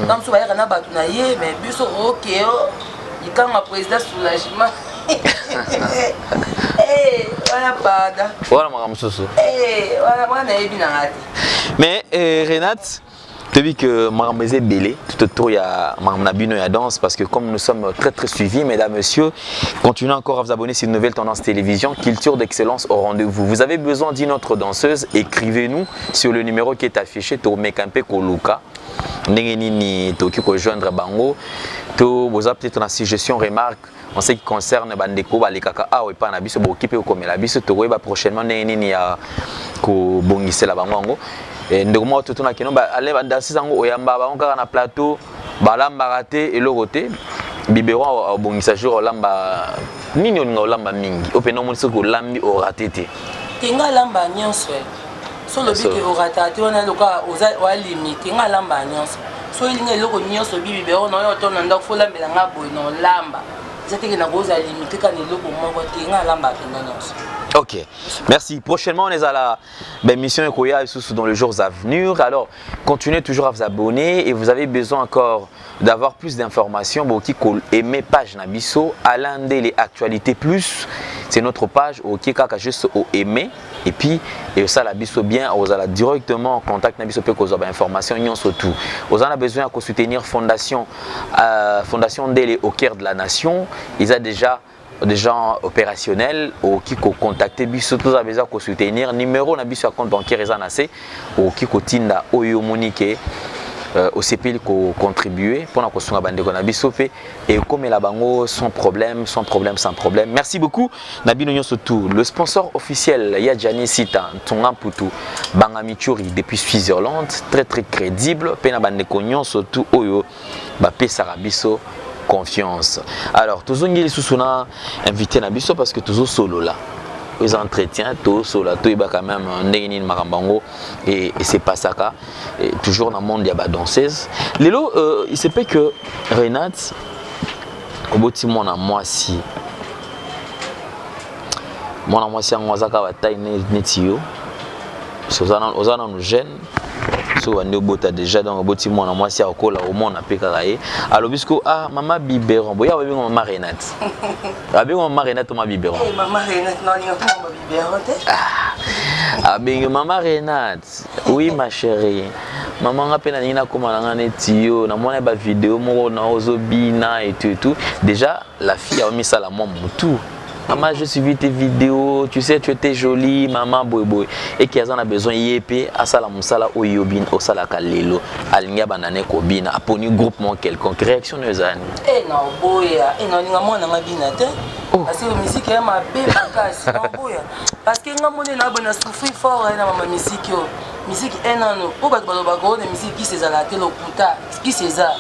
na mosusu bayaka na bato na ye, mais biso oke o likanga président soulagement wana pada. Wana makambo mosusu. Wana nayebi na nga te. Mais Renate, toyebi que makambo eza ebele tout autour ya makambo na bino ya danse, parce que comme nous sommes très très suivis, mesdames, messieurs, continuez encore à vous abonner sur Nouvelle Tendance Télévision, culture d'excellence au rendez-vous. Vous avez besoin d'une autre danseuse, écrivez-nous sur le numéro qui est affiché. Tomeka mpe koluka ndenge nini tokoki kojoindre bango. To boza peut-être na suggestion, remarque en ce qui concerne bandeko balekaka awa epai na biso, bokoki mpe kokomela biso. Tokoyeba prochainement ndenge nini ya kobongisela bango yango. Ndeko moko totunaki no ale badanseuse yango, oyamba bango kaka na plateau, balambaka te, eloko te. Biberon abongisa jour olamba nini, olinga olamba mingi, o pena omoni soki olambi orater te. Te, nga alamba nyonso. So olobi ke orata te, wana loka oza oalimite. Nga alamba nyonso. So elinga eloko nyonso, bi biberon na oyo otona ndako, fo olambela nga boye na olamba. Eza teke na kozala limite kaka na eloko moko te. Nga alamba mpenza nyonso. Ok, merci. Prochainement, on est à la ben, mission Ekoya dans les jours à venir. Alors, continuez toujours à vous abonner et vous avez besoin encore d'avoir plus d'informations. Bon, qui aimer page na biso, Alain Ndele Actualité Plus, c'est notre page. Ok, kaka juste au aimer et puis et ça la biso bien, vous allez directement en contact na biso pe kozwa ba information nyonso tout. Vous en avez besoin à soutenir Fondation Ndele au cœur de la nation. Ils a déjà des gens opérationnels oki contacter biso. Toza besoin ko soutenir, numéro na biso ya compte bancaire eza na se. Oki kotinda oyo omoni ke osepeli kocontribuer mpona kosunga bandeko na biso mpe ekomela bango sans problème, sans problème, sans problème. Merci beaucoup na bino nyonso tout. Le sponsor officiel ya Gianni Sita Ntonga Mputu Banga Michuri depuis Switzerland, très très crédible, mpe na bandeko nyonso tout oyo bapesaka biso confiance. Alors, tozongi lisusu na invité na biso, parce que tozosolola, eza entretien, tosola, toyeba quand même ndenge nini makambo yango esepasaka toujours na monde ya badanseuse. Lelo il se peut que Renate oboti mwana mwasi. Mwana mwasi yango aza kaka bataille neti yo. Oza nanu jeune, soki bandi obota déjà, donc oboti mwana mwasi, akola, omona mpe kaka ye alobi siko: "Ah, mama biberon." Boya babengo mama Renate, abengo mama Renate, ma biberon. Mama Renate, nalinga komamba biberon te. Abengi mama Renate: "Oui, ma chérie, mama, nga mpe nalingi nakóma na nga neti yo. Namoni bavideo moko na ozobina et tout et tout." Déjà la fille aomisala mwa motu: "Maman, je suivi tes vidéos, tu sais, tu étais jolie, maman." Boye boye eke aza na besoin ye mpe asala mosala oyo osalaka lelo. Alingi abanda ne kobina, aponi groupement quelconque. Réaction no ezala nini? E na oboya e, nalinga mwana nga bina te, parce que musique ya mabe makasi, na oboya, parce que nga moni na boye na souffrir fort na mama musique oyo. Musique e nano mpo bato balobaka oyo na musique kisi ezalaka te, lokuta. Kisi eza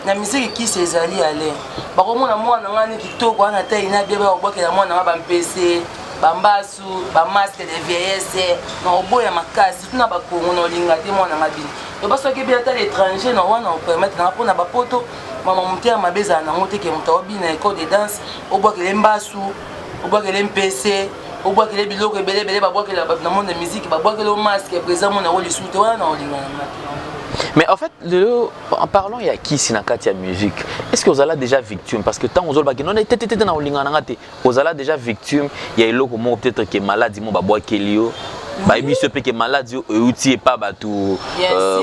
na musique, kisi ezali. Ale bakomona mwana nga ni kitoko wana te, ina bie bakobwakela mwana nga bampese, bambasu, bamasque de vieillesse. Na oboya makasi tuna bakongo, na olinga te mwana nga bino. Loba soki ebela ata l'étranger na wana opermettre nanga mpona bapoto. Mama, motema mabe ezala nango te ke moto aobina école de danse, obwakele mbasu, obwakele mpese, obwakele biloko ebele ebele babwakela bato na monde ya musique, babwakele o masque. Président mona yango lisusu te wana, na olinga na nga te. Mais en fait, lelo, en parlant ya kisi na kati ya musique, est-ce que ozala déjà victime? Parce que ntango ozolobaki non, te te te, na olinga nanga te, ozala déjà victime ya eloko moko, peut-être ke maladie mo babwakeli yo, bayebi so mpe ke maladie oyo euti epa bato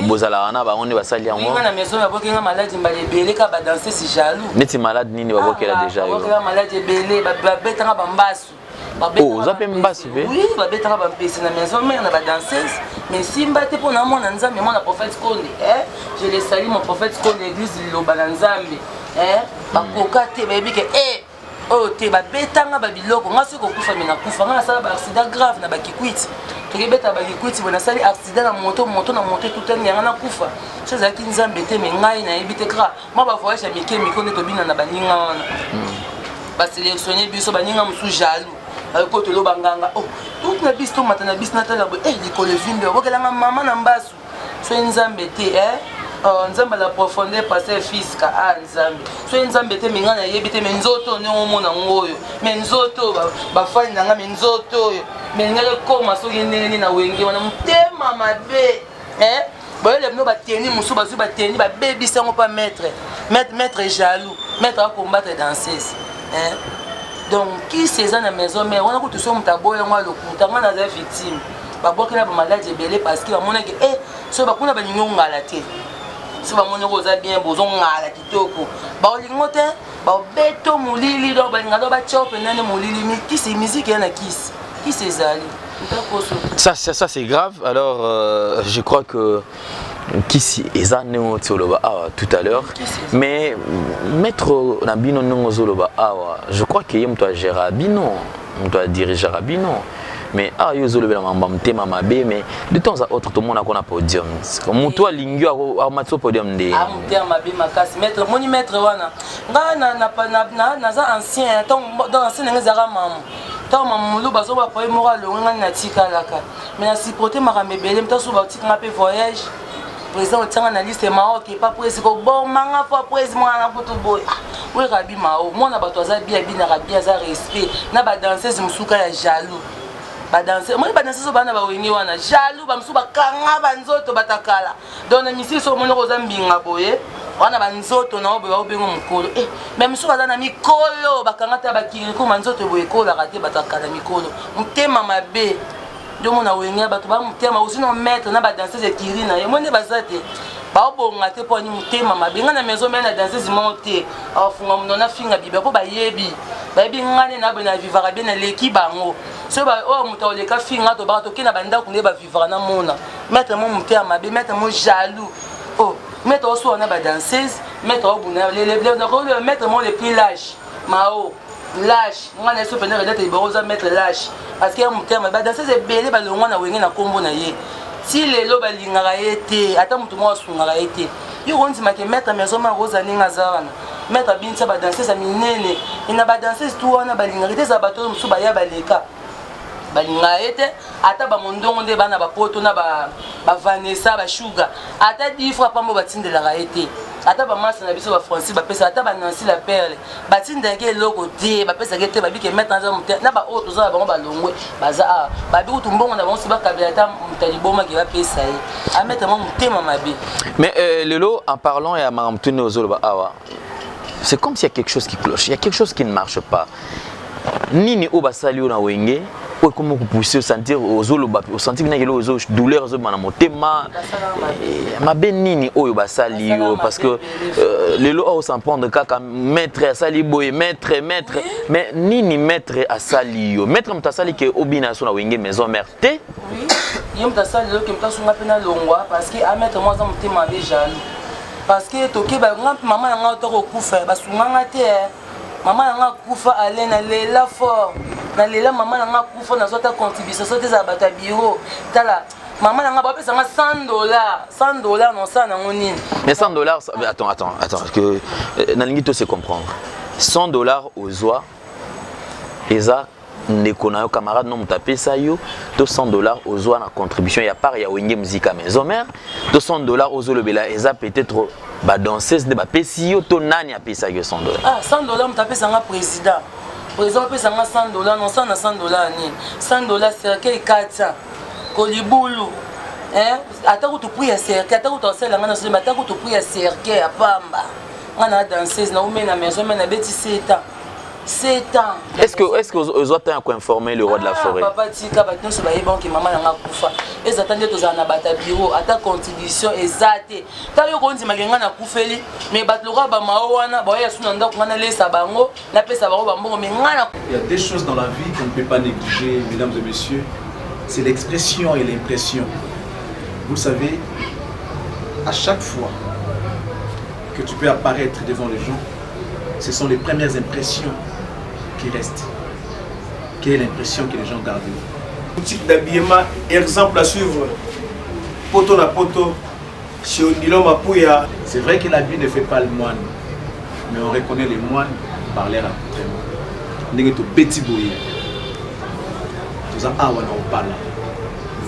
bozalaka na bango nde basali yango? Nga na maison babokenga maladie mbala ebele, ka badanseuse jaloux. Neti malade nini babwakela déjà yo? Babwakela maladie ebele, babetanga bambasu. Oh, oza mpe mbasu mpe? Oui, babetaka bampesi na maison mère na badanseuse, mais simba te mpo na mwana Nzambe, mwana prophète Konde, eh? Je le salue, mon prophète Konde, église Liloba na Nzambe, eh? Bakoka te, bayebi ke eh, oyo te. Babetanga babiloko, nga soki kokufa me nakufa. Nga nasala baaccident grave na bakikwiti, tokebeta bakikwiti boye, nasali accident na moto, moto na moto etutani yanga, nakufa. So ezalaki Nzambe te, me ngai nayebi te. Kaka mwa bavoyage ya mike mike nde tobina na baninga wana, basélectionne biso. Baninga mosusu jaloux, bayokotelo banganga, oh, tuti na bisi, tomata na bisi, natala boye, eh, likolo evimbi, babokelanga mama na mbasu. So Nzambe te, eh? Oh, Nzambe la profondeur, pasteur Fiska, ah, Nzambe, so Nzambe te, me ngai nayebi te. Me nzoto ndenge omona ngo oyo, me nzoto bafani na ngai, me nzoto oyo, me ngai ekoma soki ndenge nini na Wenge wana, motema mabe, eh? Bayele bino bateni mosusu, bazwi bateni, babebisi yango mpa maître, maître jaloux, maître acombattre danseuse, hein? Donc kisi eza na maison mère wana kutu, so moto aboya yango alokuta. Ngai naza victime, babwakela bamaladi ebele parce que bamonaki e so bakuna balingi ongala te. So bamoni oko oza bien, bozongala kitoko, baolingo te, baobeto molili. Donc balinga do batia mpenza nde molili. Kisi, musique eya na kisi, kisi ezali. Ça, c'est grave. Alors, je crois que kisi eza ndenge oti oloba awa tout à l'heure. Mais maître na bino, ndenge ozoloba awa, je crois que ye moto agéra bino, moto adirigeaka bino. Mais awa yo ozolobela makambo ya motema mabe, mais de temps à autre tomonaka na podium moto alingi yo amatisi o podium nde. Motema mabe makasi, maître. Moni maître wana, ngai naza ancien, donc ancien ndenge ezalaka mama, ntango mamulu bazoba po ye moko alongi, ngai natikalaka, mais na supporte makambo ebele. Mtaso batikanga mpe voyage, président otianga na liste maoke epa presi kobomanga fo presi mwana kutu boye oyeka bi mao mwana bato aza bi abinaka bi aza respect na badanseuse mosuka ya jaloux. Badanse, omoni badanseuse oyo bana bawenge wana jaloux, bamosusu bakanga banzoto batakala. Donc na misili soki omoni oza mbinga boye wana, banzoto na yo boye, baobenga mokolo, eh, mais mosusu baza na mikolo, bakanga ta bakirikuma, nzoto boye ekolaka te, batakala mikolo, motema mabe. Nde omona Wenge bato ba motema osi no maître na badanseuse ekiri na ye, mo nde baza te, baobonga te mpo ani motema mabe. Ngai na maison mère na danseuse moko te afunga mono nafinga biba, mpo bayebi, bayebi ngai nde naboye na vivaka bien, naleki bango. So oyo moto aoleka finga, tobaka toke na bandako nde bavivaka. Namona maître mo motema mabe, maître mo jaloux. Oh, maître osowa na badanseuse, maître obuna, maître mo le plus lâche, mao lâche. Ngai na ye so mpenza redete liboko, oza maître lâche parce que ya motema. Badanseuse ebele balongwa na Wenge na nkombo na ye, ti lelo balingaka ye te, ata moto moko asungaka ye te. Yo kondimake maître maison mère oza ndenge aza wana, maître abinisa badanseuse ya minene, e na badanseuse tu wana balingaka te. Ezala bato oyo mosusu baya baleka, balingaka ye te. Ata bamondongo nde bana bapoto na bavanessa, bashuga, ata 10 fois pambo batindelaka ye te. Ata bamasa na biso bafrancis bapesaka, ata banansi la perle batindelaki eloko te, bapesaki te. Babike maître aza mote na baoyo toza na bango, balongwe baza awa, babi kutu mbongo na bango so bakabela, ata moto alibomaki bapesa ye. Amettre mwa motema mabe. Mais lelo, en parlant ya makambo tuni ozoloba awa, c'est comme s'il y a quelque chose qui cloche, il y a quelque chose qui ne marche pas. Nini oyo basali yo na Wenge oyo ekomi kopousse osentir, ozoloba, osentir binaki eloko ozo douleur ezobima na motema? Mabe nini oyo basali yo? Parce que lelo oyo s'en prendre kaka maître asali boye, maître, maître, mais nini maître asali yo? Maître moto asali ke obina so na Wenge maison mère te? Oui, ye moto asali lelo ke moto asunga mpe nalongwa, parce que amaître mo aza motema mabe, jaloux, parce que tokeba nga mama na nga toko kokufa, basunganga te. Mama na nga akufa, ale nalela fort, nalela mama na nga akufa, nazwa ata contribution so te. Ezala bato ya bureau, tala mama na nga bapesanga 100 dollar, 100 dollar nosala nango nini? Mais 100 dollars, attends, attends, attends, que nalingi to se comprendre. 100 dollars ozwa eza ndeko na yo, camarade no moto apesa yo, to 100 dollars ozwa na contribution ya part ya Wenge Musica Maison Mère, to 100 dollars ozolobela eza peut-être badanseuse nde bapesi yo, to nani apesaki yo 100 dollars? Ah, 100 dollar moto apesanga, président, président apesanga 100 dollar. Nosala na 100 dollar nini? 100 dollar, cercueil 400 kolibulu. Ata kutu prix ya cercueil, ata kutu asala nga na soki, ata kutu prix ya cercueil ya pamba. Nga na danseuse na ume na maison mais na beti 7 ans. 7 ans. Est-ce que ozwa temps ya koinformer le roi de la forêt? Papa, tika. Bato nyonso bayeba ke mama na nga kufa. Eza ta nde tozala na bato ya bureau, ata contribution eza te. Ta yo kondimaka ngai nakufeli, mais bato lokola bamao wana baoya su na ndako, ngai nalesa bango, napesa bango bambongo, mais ngai na Il y a des choses dans la vie qu'on ne peut pas négliger, mesdames et messieurs. C'est l'expression et l'impression. Vous le savez, à chaque fois que tu peux apparaître devant les gens, ce sont les premières impressions qui restent. Quelle est l'impression que les gens gardent de vous? Boutique d'habillement, exemple à suivre. Poto na poto, chez Odilon Mapuya. C'est vrai que l'habit ne fait pas le moine, mais on reconnaît les moines par leur accoutrement. Ndenge tobeti boye, toza awa na Opala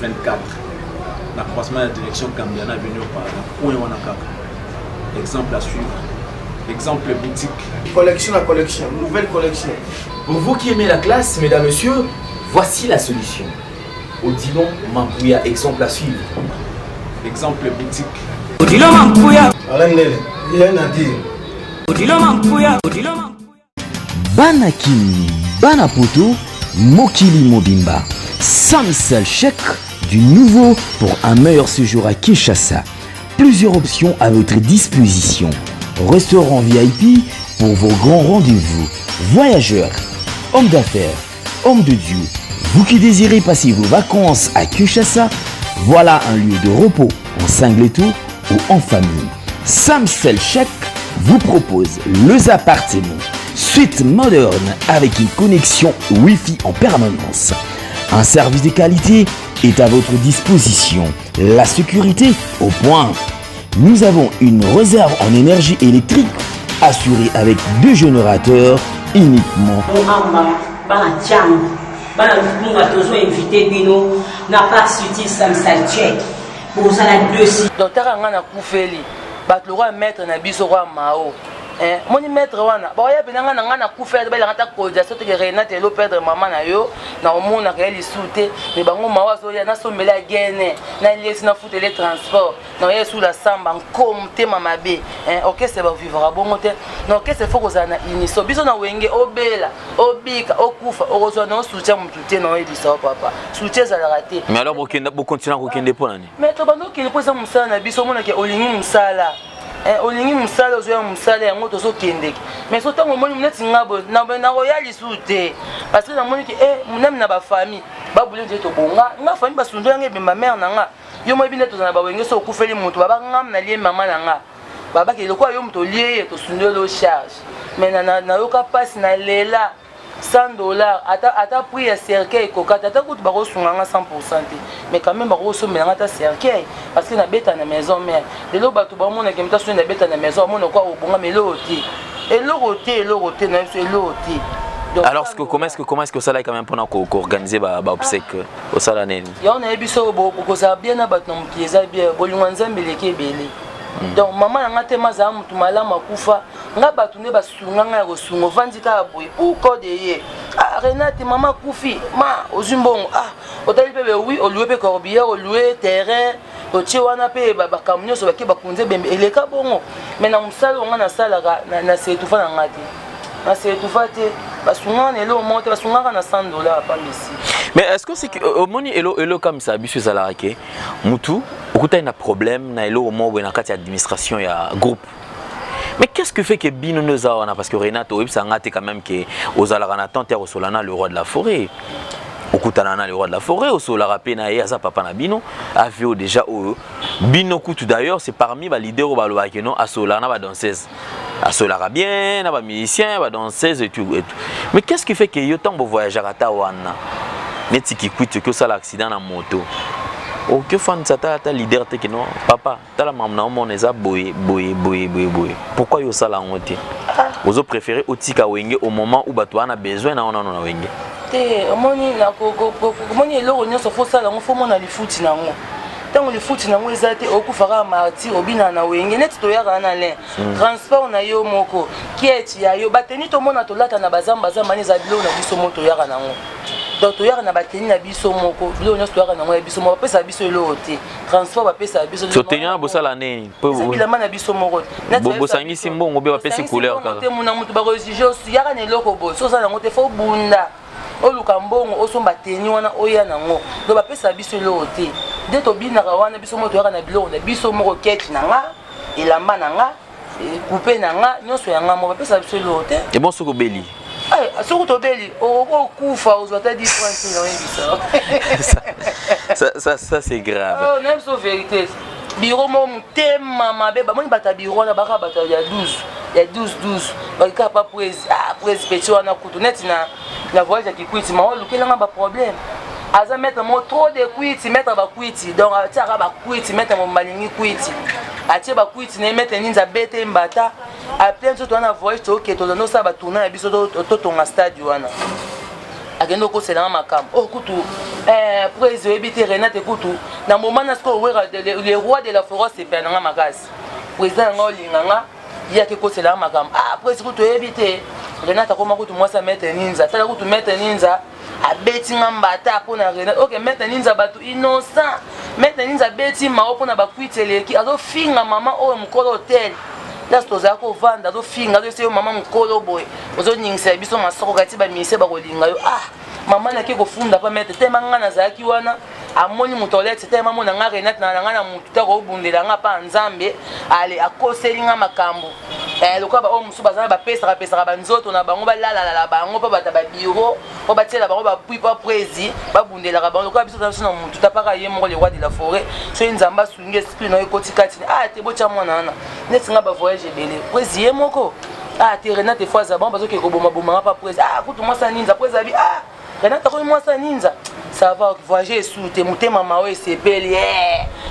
24, na croisement ya direction Gambiana avenue Opala, na coin wana kaka. Exemple à suivre, exemple boutique. Collection à collection, nouvelle collection. Pour vous qui aimez la classe, mesdames, messieurs, voici la solution. Odilon Mampouya, exemple à suivre. Exemple boutique. Odilon Mampouya. Alain Lele, rien à dire. Odilon Mampouya. Odilon Mampouya. Bana Kin, Bana Poto, Mokili Mobimba. Samsel Chèque, du nouveau pour un meilleur séjour à Kinshasa. Plusieurs options à votre disposition. Restaurant VIP pour vos grands rendez-vous. Voyageurs, hommes d'affaires, hommes de Dieu, vous qui désirez passer vos vacances à Kinshasa, voilà un lieu de repos en singleto ou en famille. Samsel Chèque vous propose les appartements, suite moderne avec une connexion Wi-Fi en permanence. Un service de qualité est à votre disposition. La sécurité au point. Nous avons une réserve en énergie électrique assurée avec deux générateurs uniquement. Mont-Amba, bana Tiango, bana Lukunga, tozo invité bino na Park City Samsal Check bozala dossier. Donc taka ngai nakufeli, bato lokola maître na biso roi Mao, moni maître wana baoya mpena ngai na ngai nakufeli, balanga ata cotisation teke. Renate, elo perdre mama na yo na omonaka ye lisu te, mais bango Mao azoya, nasombela agene, naliesi, nafutele transport, naoya esula samba nko motema mabe. Orchestre bavivaka bongo te. Na orchestre faut kozala na uniso. Biso na Wenge, obela, obika, okufa, okozwa na soutien motu te. Na oyebisa o papa, soutien ezalaka te. Mais alors bokontinua kokende mpo nani? Mais tobanda okende mpo eza mosala na biso. Omonake olingi mosala, olingi mosala, ozoya mosala yango, tozokendeke. Mais so ntango omoni neti nga boye, nakoya lisusu te, parce que namoni ke nami na bafamille babule nde tobonga. Nga famille basundo yanga ebemba mare na nga. Yo moyebi nde tozala na bawenge, so okufeli moto, baba ngam nalie mama na nga, babaki lokola yo moto olie ye, tosundoli yo charge. Mais nayoka mpasi, nalela. 100 $, ata prix ya cercueil ekoka te. Ata kutu bakosunga nga 100 te, mais quand même bakosombela nga ata cercueil, parce que nabeta na maison mère. Lelo bato bamonaki moto asoni nabeta na maison, amona kwa obonga, mais eloko te, eloko te, eloko te na biso, eloko te. Alors comment est-ce que osala quand même mpona koorganiser baobsèque? Osala nini? Yango nayebi so kozala bien na bato na mokili eza bien. Bolingo ya Nzambe eleki ebele. Donc mama na nga te, mazala motu malamu, akufa nga, bato nde basunga ngai ya kosunga. Ovandi kaka boye u code ye: "Ah, Renate, mama akufi." Ma ozwi mbongo, ah, otali mpe be wi, olue mpe corbillard, olue terrain, otie wana mpe bakambo nyonso, bake bakunze ebembe, eleka bongo. Mais na mosala oyo nga nasalaka, na setufa na nga te, na setufa te. Basungaka na eloko moko te, basungaka na 100 $ apambisi. Mais est ce que c'est omoni elo kamisa biso ezalaka ke mutu okutani na problème na eloko moko boye na kati ya administration ya groupe? Mais qu'est-ce que fait que bino nde oza wana? Parce que Renate, oyebisa nga te quand même ke ozalaka na tante ya kosola na le roi de la forêt, okutana na le roi de la forêt, osolaka mpe na ye, aza papa na bino, avio déjà oyo bino kutu. D'ailleurs, c'est parmi baleader oyo balobaka no asolaka na badanseuse, asolaka bien na bamusicien, badanseuse et tout et tout. Mais qu'est-ce qui fait que yo, ntango bovoyageaka, ata wana neti Kikwiti, oki osala accident na moto, oki ofandisa ata leader te ke: "Non papa, tala makambo na omona eza boye boye boye boye boye"? Pourquoi yo osala yango te? Ozo préféré otika Wenge au moment où bato wana besoin na wana na Wenge? Te, omoni, omoni, eloko nyonso faut osala yango, faut mona lifuti nango. Ntango lifuti nango eza te, okufaka martyr. Obinaka na Wenge neti toyaka na lin transport na yo moko, kieti ya yo, bateni tomona, tolata na bazamba zamba, eza biloko na biso mo toyaka nango. Donc toyaka na bateni na biso moko, biloko nyonso toyaka nango ya biso moko, bapesaka biso eloko te. Transport bapesaka biso. So teni wana bosala nini? Eza bilamba na biso moko. Bosangisi mbongo mpe bapesi couleur kaka te. Muna motu bakoexige yaka na eloko boye, so oza nango te, fo bunda oluka mbongo osomba teni wana oya nango. Donc bapesaka biso eloko te, nde tobinaka wana biso moko, toyaka na biloko na biso moko, kete na nga, elamba na nga, coupe na nga, nyonso ya nga moko, bapesaka biso eloko te. Ebon soki obeli? Soki tobeli, okokufa, ozwa ata 10 francs te, naoyebisa. Ça c'est grave. Oh, nayebi so vérité. Biro moko motema mabe, bamoni bato ya biro wana baka bato ya 12 ya 12 12, bakika pa prese. Ah, prese petit wana kutu neti na voyage ya kikwiti, ma olukelanga baproblème. Aza maître moko trop de kwiti, maître bakwiti, donc atiaka bakwiti, maître mo balingi kwiti, atie bakwiti na ye. Maître nini abete mbata apres nzoto wana. Voyage toke, tozanda osala batournée na biso, totonga stade wana, akende okoselanga makambo oyo kutu prese oyebi te. Renate kutu na moment na sikoyo Wera le roi de la forêt sepela nanga makasi, président yanga olinga nga, ye ake koselanga makambo. Ah, prese kutu oyebi te, Renate akoma kutu mwasi ya maître Ninza. Tala kutu maître Ninza abeti nga mbata mpona Renate. Ok, maître Ninza, bato innocent, maître Ninza abeti mao mpona bakwiti eleki, azofinga mama oyo mokolo hotel place tozala kovanda, azofinga, azoyesa yo mama mokolo boye, ozoningisa biso masoko kati baministre bakolinga yo. Ah, mama nake kofunda pa maître tema, nga nazalaki wana, amoni moto olete te, mamona nga Renate na nga na motu te, akobundela nga pa Nzambe. Ale akoseli nga makambo lokola baoyo mosusu baza bapesaka pesaka banzoto na bango, balalalala bango mpo bato babiro mpo batiela bango bapui mpo presi babundelaka bango. Lokola biso toza biso na motu tapaka ye moko le roi de la forêt, soki Nzambe asungi, esprit na yo ekoti kati. Ah te, botya mwana wana neti nga bavoyage ebele, presi ye moko. Ah te, Renate fo aza bango bazokende kobomabomanga pa presi. Ah, kutu mwasi ya Ninza, presi abi ah, Renate akomi mwasi ya Ninza, ça va voyage esu te, motema mao esepeli.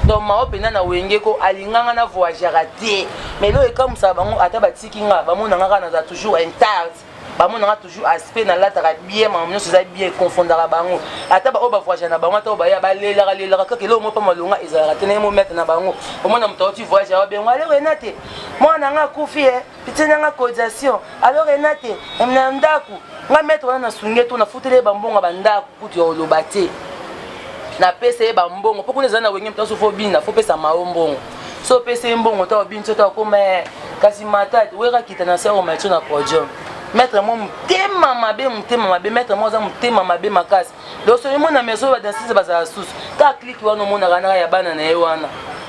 Donc mao mpenza na wenge ko alinganga na voyageaka te, mais eloko ekamusaka bango, ata batiki nga, bamonanga kaka naza toujours intact, bamonanga toujours aspect, nalataka bien, makambo nyonso eza bien, confondaka bango. Ata baoyo bavoyage na bango, ata oyo baya, balelaka lelaka kaka, eloko moko mpa malonga ezalaka te. Ndenge momete na bango, omona moto auti voyage awa, bengo: "Ale Renate, mwana nga akufi e pitie nanga cotisation." Alors Renate na ndako nga maître wana nasungi to nafuteli ye bambongo bandako, kutu ya koloba te, napesa ye bambongo mpo kuna ezali na wenge, moto aso fo bina, fo pesa mao mbongo. So opesa ye mbongo ta obini so ta okoma kasi matadi weka kita na se omatio na podium. Maître mo motema mabe, motema mabe, maître mo aza motema mabe makasi. Donc soki omona maison, badanseuse bazala susu kaka clique wana, omonaka naka ya bana na ye wana,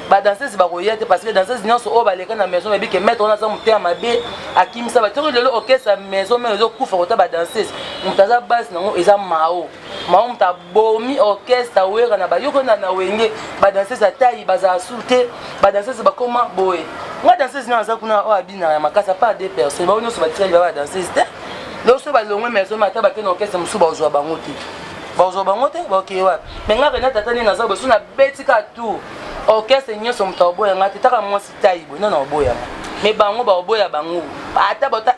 badanseuse bakoya te, parce que danseuse nyonso oyo baleka na maison bayebi ke maître wana aza motema mabe, akimisa bato. Soki lelo orchestre maison mare ezokufa kota badanseuse, moto aza base nango eza mao. Mao moto abomi orchestre awera na bayoko na wenge, badanseuse atai bazala su te, badanseuse bakoma boye. Nga danseuse nano aza kuna oyo abinaka ya makasi, apart deux personnes, bango nyonso batikali ba badanseuse te. Donc soki balongwe maison, ata bake na orchestre mosusu, bazwa bango te, bazwa bango te, bakokee wapi? Mais nga Renate, ata nini naza boye, so nabeti kaka tour orchestre nyonso, moto aoboya nga te. Taka mwasi tai boye nano aoboyanga, mais bango baoboya bango, ata bota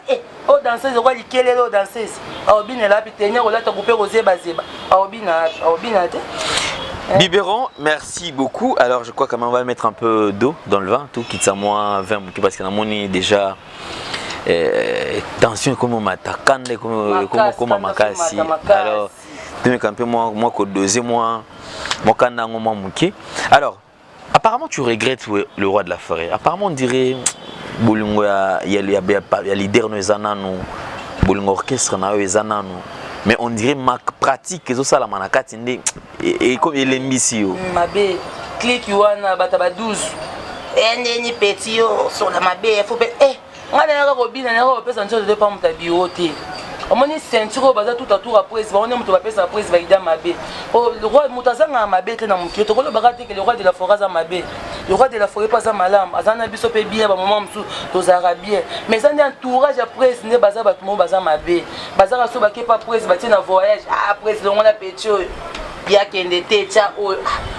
oyo danseuse okwa likelele, oyo danseuse aobinela wapi? Tenia kolata kupe kozebazeba, aobina wapi? Aobina te. Biberon, merci beaucoup. Alors, je crois quand même on va mettre un peu d'eau dans le vin, tout quitte ça moins 20 parce que dans déjà tension comme matakande comme makasi. Alors, tu un peu moins moi que doser moi moi kanda moi muke. Alors, apparemment tu regrettes le roi de la forêt. Apparemment on dirait bolingo ya ya ya, ya leader no eza nanu, bolingo orchestre na yo eza nanu, mais on dirait ma pratique ezosalama na kati nde elembisi yo. Mabe clique wana, bato ba 12 ndeni peti yo sola mabe fo mpe ngai nayaka kobina, nayaka kopesa nzoto te pa moto ya biro te. Omoni ceinture oyo baza tout autour ya prise, bango nde moto bapesa prise baida mabe. Roi moto azangaka mabe te na mokili, tokolobaka te ke le roi de la forêt aza mabe. Le roi de la forêt mpe aza malamu, aza na biso mpe bien, bamama mosusu tozalaka bien, mais eza nde entourage ya prise nde baza bato moko baza mabe. Bazaka so bake pa prise, batie na voyage, ah, prise longola peti oyo yakende te, tia oyo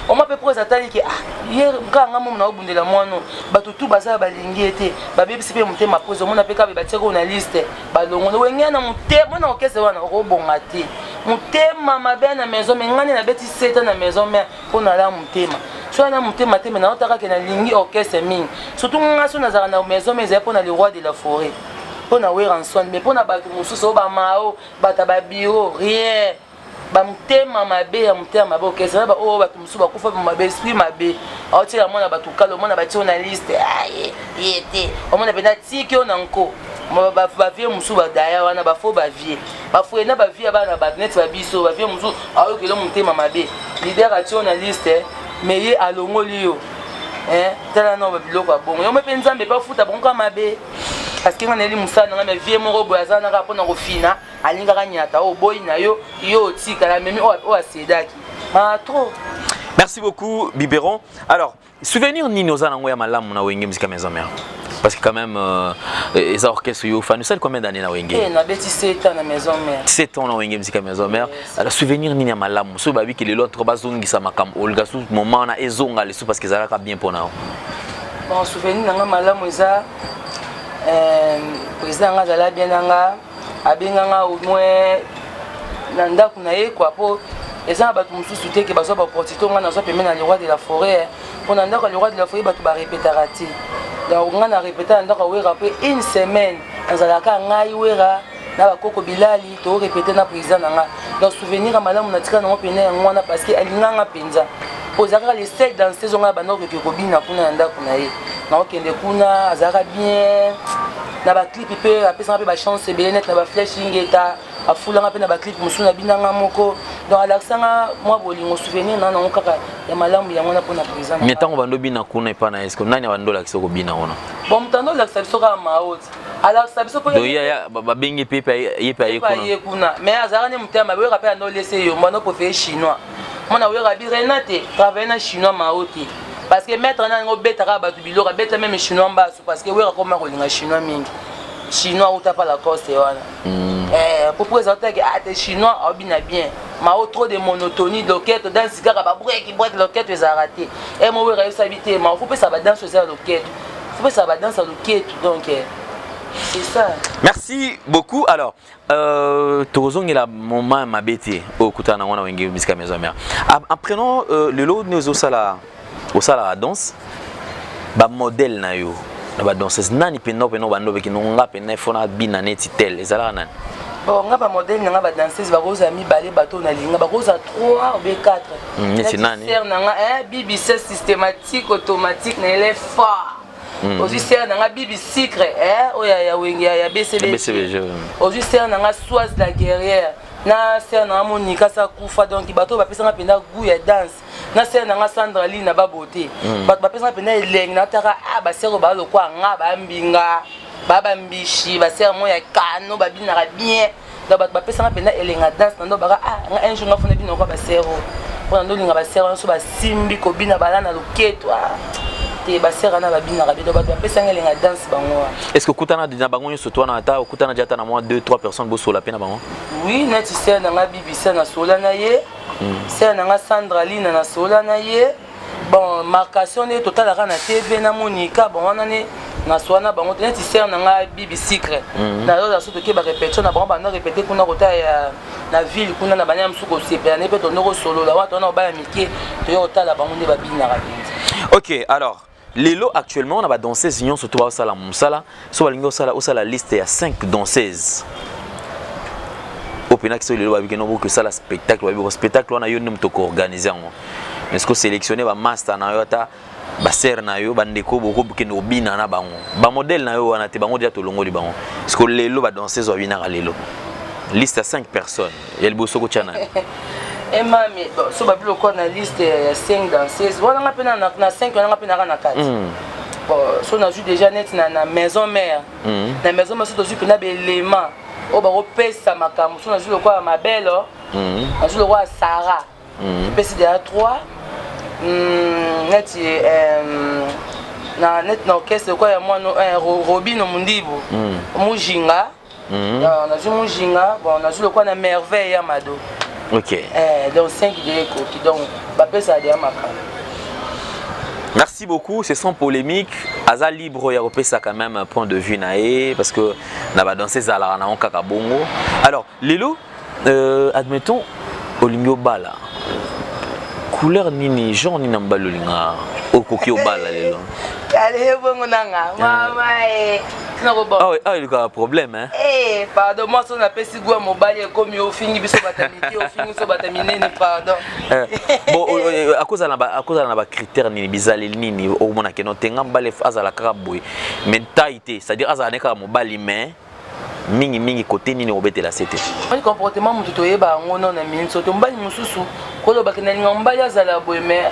oma mpe prise atali ke ah, ye kaka nga momo naobundela mwana, bato tu baza balingi ye te, babebisi mpe motema prise. Omona mpe kaka batiaki oyo na liste, balongoli wenge na motema mwana orchestre wana, okobonga te, motema mabe na maison. Me ngai nde nabeti seta na maison mare mpo nala motema so na motema te, me naotaka ke nalingi orchestre mingi, surtout nga so nazalaka na maison mare, ezali mpo na le roi de la forêt, mpo na Werrason, mais mpo na bato mosusu oyo bamao bato ya babiro, rien. Bamotema mabe ya motema mabe orchestre na baoyo bato mosusu bakufa mabe, esprit mabe, aotiela mwana bato kala, omona batie yo na liste, ah, ye ye te, omona mpenza atiki yo na nko. Bavie mosusu badaya wana bafo bavie bafoye na bavie ya bana bato neti babiso bavie mosusu aoyokela motema mabe, leader atie yo na liste, mais ye alongoli yo. Tala nao babiloko ya bongo yango mpe Nzambe mpe afuta bango kaka mabe, parce que nga nayeli mosala na ngai, mais vie moko boye aza naka mpona kofina, alingaka nyata oyo oboyi na yo, yo otikala amemi oyo asedaki ma trop. Merci beaucoup, Biberon. Alors, souvenir nini oza nango ya malamu na Wenge Musica Maison Mère? Parce que quand même, eza orchestre yo fani osali combien d'années na Wenge? Eh, nabeti 7 ans na Maison Mère. 7 ans na Wenge Musica Maison Mère. Alors, souvenir nini ya malamu soki babiki lelo en tout cas bazongisa makambo, olinga su moment wana ezonga lisusu, parce que ezalaka bien mpona yo? Bon, souvenir na nga malamu eza président nga azala bien na nga, abenganga au moins na ndako na ye quoi, po eza na bato mosusu te ke bazwa baopportunité. Nga nazwa pembeni na le roi de la forêt, mpo na ndako ya le roi de la forêt bato barepetaka te. Donc nga na répéta na ndako ya Wera mpe une semaine, nazalaka ngai, Wera na bakoko bilali, torépété na président na nga. Donc souvenir ya malamu natika nango pene yango wana, parce que alinganga mpenza, po eza kaka le seul danseuse nga banda okoki kobina kuna na ndako na ye. Naokende kuna, azalaka bien na baclip mpe apesanga mpe bachance ebele, neti na baflèche ingeta, afulanga mpe na baclip mosusu na binanga moko. Donc alakisanga mwa bolingo. Souvenir na nango kaka ya malamu yango wana mpona président. Mais ntango bando bina kuna epa na, est-ce nani bando olakisa kobina wana? Bon, moto ando olakisa biso kaka Maoti, alakisa biso. Donc ye babengi mpe ye mpe aye kuna? Ye kuna, mais azalaka nde motema mabe. Oyeka mpe ando olese yo mbano préféré chinois, mwana oyeka bi rena te, travaille na chinois Mao te, parce que maître na yango obetaka bato biloko, abeta même chinois mbasu, parce que weka koma kolinga chinois mingi, chinois auta pa Lacoste wana. Po po eza otaki ah te, chinois aobina bien, Mao trop de monotonie, loketo danse kaka babreki breki, loketo ezalaka te. E mo weka yosabi te, Mao faut pesa badanse eza ya loketo, faut pesa badanse ya loketo, donc c'est ça. Merci beaucoup. Alors, tozongela moment mabe te oyo okutana nango na Wenge Musica Maison Mère. En prenant lelo nde ozosala, osalaka danse, bamodèle na yo na badanseuse nani mpenza mpena obanda obeki no nga mpena ifo na bina neti tel, ezalaka nani? Bon, nga bamodèle na nga badanseuse bakozala mibale, bato nalinga bakozala 3 ou bien 4. Neti nani? Sœur na nga bibi se systématique automatique na ele fort. Ozwi sœur na nga bibi sucre, oyo ya Wenge ya BCB. BCBG. Ozwi sœur na nga Soise la guerrière, na sœur na nga Monika sa kufa. Donc bato oyo bapesanga mpenza goût ya danse, na sœur na nga Sandra Lina babote. Bato bapesanga mpenza elengi nataka ah, basœur oyo baa lokwa nga bambinga baa bambishi, basœur mo ya kano babinaka bien. Donc bato bapesanga mpenza elengi ya danse na ndo baka ah, nga un jour nga funa bino kwa basœur oyo, mpona ndolinga basœur wana so basimbi kobina bala na loketo, ah, te, basœur wana babinaka bien. Donc bato bapesanga elengi ya danse bango wana. Est ce que okutana na bango nyonso to wana, ata okutana dia ata na mwa 2 3 personnes, bosola mpe na bango? Oui, neti sœur na nga bibi sœur nasola na ye, sœur na nga Sandra Lina nasola na ye. Bon, marcation nde totalaka na TV na Monika, bon, wana ne nasola na bango te. Neti sœur na nga bibi sucre, nayoza so toke barépétition na bango, banda répété kuna kota ya na ville kuna na bania mosusu, kosepela nde mpe tondo kosolola wana, tona kobaya mike, toya kotala bango nde babinaka mpenza. Ok, alors lelo actuellement na badanseuse nyonso to baosala mosala, so balingi osala, osala liste ya 5 danseuses oyo mpenaki so lelo babiki no boki osala spectacle, babi spectacle wana yo nde moto koorganize yango, mais ce que sélectionner bamaster na yo, ata basœur na yo, bandeko bokokende kobina na bango, bamodèle na yo wana te, bango deja tolongoli bango, parce que lelo badanseuse babinaka lelo, liste ya 5 personnes ya liboso kotya nani? Emami so babi lokola na liste ya 5 danseuse wana, nga mpe na 5 wana nga mpe naka na kati. Bon, so nazwi déjà neti na Maison Mère, na Maison Mère so tozwi mpena baélément oyo bakopesa makambo, so nazwi lokola Mabelo, nazwi lokola Sara, epesi déjà 3. Neti na neti na orchestre lokola ya mwana Robino Mundibu, Mujinga, nazwi Mujinga. Bon, nazwi lokola na Merveille ya Mado. Donc 5 de ekoki, donc bapesaka deya makambo. Merci beaucoup, c'est sans polémique. Aza libre ya kopesa quand même un point de vue na ye, parce que na ba danser zala na kaka bongo. Alors, lelo admettons olingi obala. Couleur nini, genre nini na mobali olinga okoki obala lelo? Ale bongo nanga mama e. Awa ah elukaka problème hein. Eh, pardon mwasi oyo napesi gwa mobali ekomi ofingi biso bata mike ofingi biso bata minene pardon. Eh, bon akozala na bacritère nini bizaleli nini omona keno te nga mobali azala kaka boye mais taille te c'est-à-dire azala ne kaka mobali mais mingi mingi kote nini obetela se te. Moni comportement moto toyeba yango no na minute soto mobali mosusu kolobaki nalinga mobali azala boye mais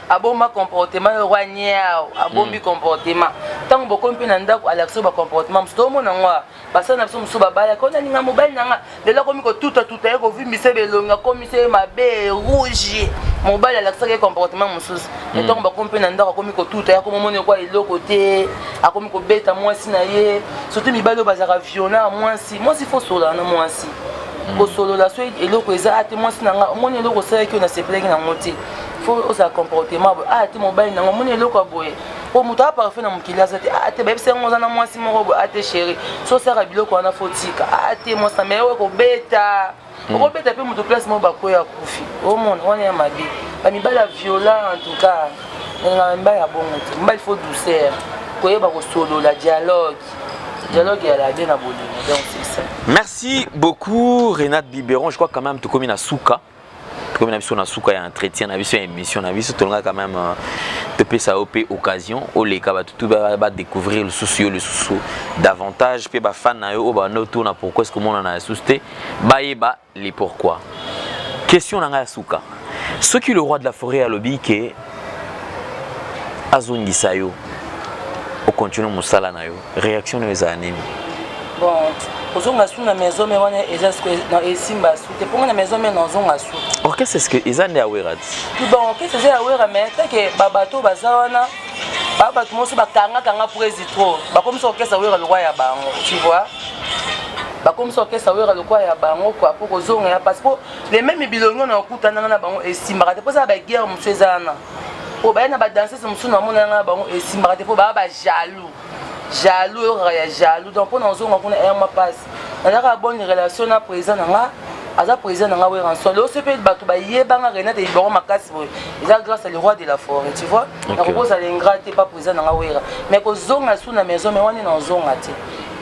abomba comportement yo roi niao abombi comportement ntango bokomi mpe na ndako alakisi yo bacomportement mosusu tomona yango basala na biso mosusu babalaki oyo nalinga mobali na nga lelo akomi kotutatuta ye kovimbisa ye belongi akomisa ye mabe rouge mobali alakisaki ye comportement mosusu me ntango bakomi mpe na ndako akomi kotuta ye akomi omoni ekwa eloko te akomi kobeta mwasi na ye surtout mibali oyo bazalaka violent ya mwasi mwasi fo solola na mwasi kosolola so eloko eza ate mwasi na nga omoni eloko osalaki oyo nasepelaki nango te faut ozala comportement boye ah te mobali nango omoni eloko ya boye po moto aza parfait na mokili aza te ah te bayebisa yango oza na mwasi moko boye ah te chéri so osalaka biloko wana fo tika ah te mwasi na mai oyo kobeta okobeta mpe moto place moko bakwei akufi omona wana ya mabe bamibali ya violent en tout cas nalingaka mibali ya bongo te mobali faut douceur koyeba kosolola dialogue dialogue ya la bien na bolingo donc c'est ça. Merci beaucoup Renate Biberon, je crois quand même tokomi na suka. Tokomi na biso na suka ya entretien na biso ya émission na biso tolingaka quand même euh, topesa yo mpe occasion oleka bato tu badécouvrir lisusu yo lisusu davantage mpe bafan na yo oyo banda otuna pourquoi est ce komonana lisusu te bayeba les pourquoi. Question na ngai ya suka, soki le roi de la forêt alobi ke azongisa yo ocontinue mosala na yo, réaction na yo ezala nini? Bon, kozonga su na maison mère wana eza esimba su te mpo na maison mère nazonga su. Orchestre est-ce que eza nde ya Wera ti? Bon, orchestre eza ya Wera mais teke babato baza wana ba bato mosusu bakangakanga presi trop bakomisa orchestre Wera lokwa ya bango, tu vois, bakomisa orchestre Wera lokwa ya bango quoi. Mpo kozonga ya parce que les mêmes bilongi oyo nakutananga na bango esimbaka te mpo eza baguerre mosusu eza wana po baye na badanseuse mosusu namonanga na bango esimbaka te mpo baa bajaloux jaloux oyokaka ya jaloux. Donc mpo na ozonga kuna eya mwa mpasi. Nazalaka bonne relation na président na nga, aza président na nga Werrason. Lelo so mpe bato bayebanga Renate Liboro makasi boye eza grâce à le roi de la forêt, tu vois. Nakokozala ingrat te pa président na nga Wera, mais kozonga su na maison mais wana nazonga te,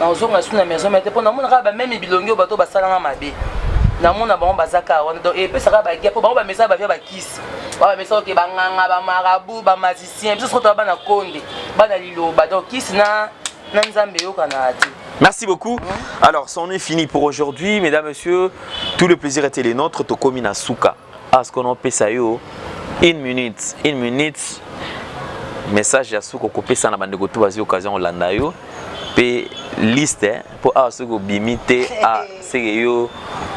nazonga su na maison mais te mpo namonaka bameme bilongi oyo bato basalanga mabe, namona bango baza kaka wana. Donc epesaka bagia mpo bango bamesaka bavia bakisi bamesaka oke banganga bamarabu bamagicien, biso soko toya bana konde bana liloba, donc kisi na nzambe eyokanaka te. Merci beaucoup. Alors, c'en est fini pour aujourd'hui, mesdames, messieurs. Tout le plaisir était le nôtre. Tokomi na suka. À ce qu'on appelle ça yo, une minute, une minute. Message ya suka kopesa na bandeko to bazi occasion olanda yo. Pe liste po awa soki obimi te a seke yo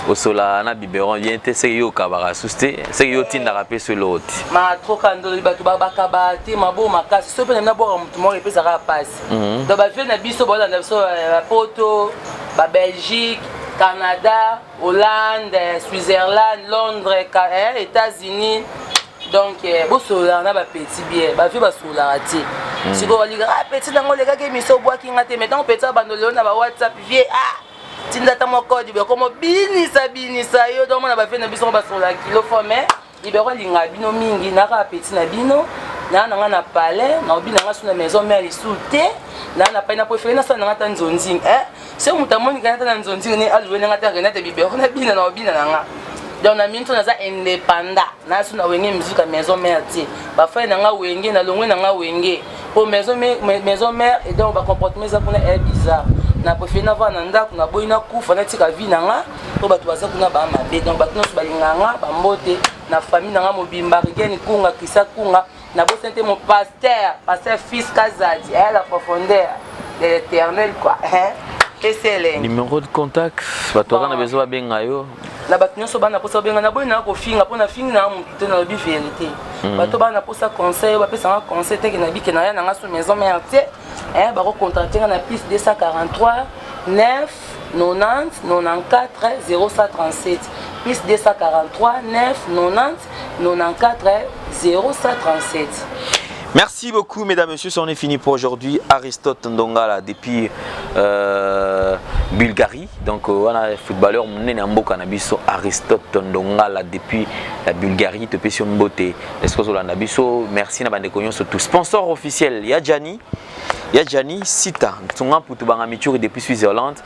osola na biberon bien te, seke yo okabaka susu te, seke yo otindaka mpe so eloko te. Matroka ndolo bato bakaba te mabo makasi soki mpe na bwaka motu moko epesaka mpasi. Donc bavie na biso baolanda biso bapoto, babelgique, Canada, Hollande, Switzerland, Londres, États-Unis. Donc bosololaka na bapeti bien, bavie basololaka te. Sikoyo balingaka petit nango olekaki émission obwaki nga te, mais ntango petit abando lelo na bawhatsapp vie ah tinda ata mwa code boye komo binisa binisa yo. Donc mona bavie na biso ngo basololaka kilo fo, mais Libero alingaka bino mingi naka petit na bino naa na nga na palais naobi na nga su na maison mère lisusu te, naa na palais na préféré nasala na nga ata nzonzing soki moto amonika ata na nzonzing ne aloué na nga ta Renate Bibero na bina na obina na nga. Donc na minute naza indépendant naa su na Wenge Musica maison mère te, bafai na nga Wenge na longwe na nga Wenge po maison mère et donc bacomportement eza kuna est bizarre. Na préféré navanda na ndako, naboyi nakufa natika vie na nga po bato baza kuna baa mabe. Donc bato nyonso balingaka nga bambote na famille na nga mobimba, Rigene Kunga, Krista Kunga, nabosani te mon pasteur, pasteur Fils Kazadi, la profondeur de l'éternel quoi, pesi elengi. Numéro de contact, bato baza na besoin babenga yo. Na bato nyonso bana mposa babenga, naboyi na kofinga mpo nafingi na motu te, nalobi vérité. Bato bana mposa conseil bapesanga conseil teke na bike na ya nanga so maison mère te, bakocontacte nga na plus 243 9 90 94 0137, plus 243 9 90 94 0137. Merci beaucoup, mesdames, messieurs. C'en est fini pour aujourd'hui. Aristote Ndongala, depuis euh, Bulgarie. Donc wana footballeur monene ya mboka na biso Aristote Ndongala depuis la Bulgarie, topesi yo mbote. Est-ce que ozolanda biso? Merci na bandeko nyonso tout. Sponsor officiel ya Gianni, ya Gianni Sita Ntunga Mputu Banga Michuri depuis Switzerland.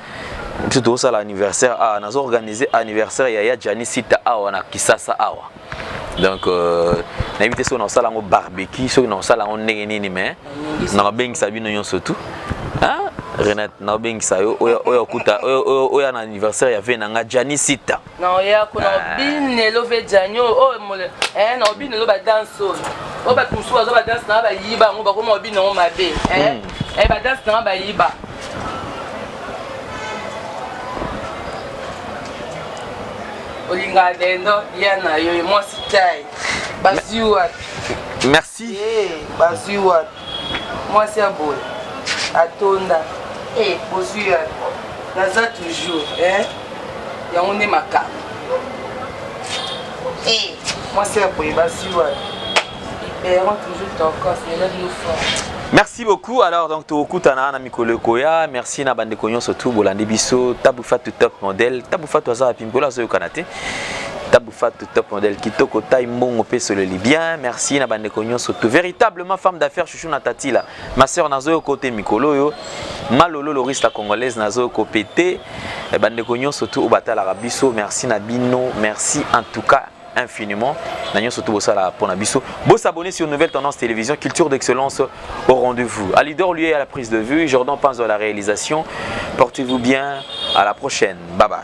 Biso tozosala anniversaire awa, nazo organiser anniversaire ya ya Gianni Sita awa na Kisasa awa. Donc nayebi te soki nakosala yango barbecue, soki nakosala yango ndenge nini, mais nakobengisa bino nyonso tu. Hein? Renate, nakobengisa yo oyo okuta oyo na anniversaire ya ve na nga Gianni Sita. Naoya kuna obinelo ve Gianni oyo mole eh na obinelo ba danse oyo. Oyo bato mosusu baza ba danse na bayiba yango bakoma obina yango mabe. Eh eh ba danse na bayiba. Olingaka dendo ya na yo ye mwasi tai bazwi wapi? Merci. Eh, bazwi wapi? Mwasi ya boye atonda. Eh, bozwi wapi? Naza toujours eh yango nde makambo. Eh, mwasi ya boye bazwi wapi? Biberon toujours tokos, mais nous fort. Merci beaucoup. Alors donc tokutana na mikolo ekoya. Merci na bandeko nyonso tu bolandi biso. Tabu Fatu top modèle. Tabu Fatu aza wapi? Mikolo azoyokana te. Tabu Fatu top modèle kitoko tai mbongo pe soleli bien. Merci na bandeko nyonso tu. Véritablement femme d'affaires chouchou na tatila. Ma sœur nazoyoka te mikolo oyo. Malolo Loris la congolaise nazoyoka pété. Bandeko nyonso tu oyo batalaka biso. Merci na bino. Merci en tout cas infiniment. Na nyonso tu bosala pona biso. Bo s'abonner sur Nouvelle Tendance Télévision, culture d'excellence au rendez-vous. Alidor lui est à la prise de vue, Jordan Panzo à la réalisation. Portez-vous bien, à la prochaine. Bye bye.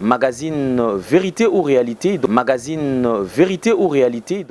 Magazine Vérité ou Réalité, magazine Vérité ou Réalité.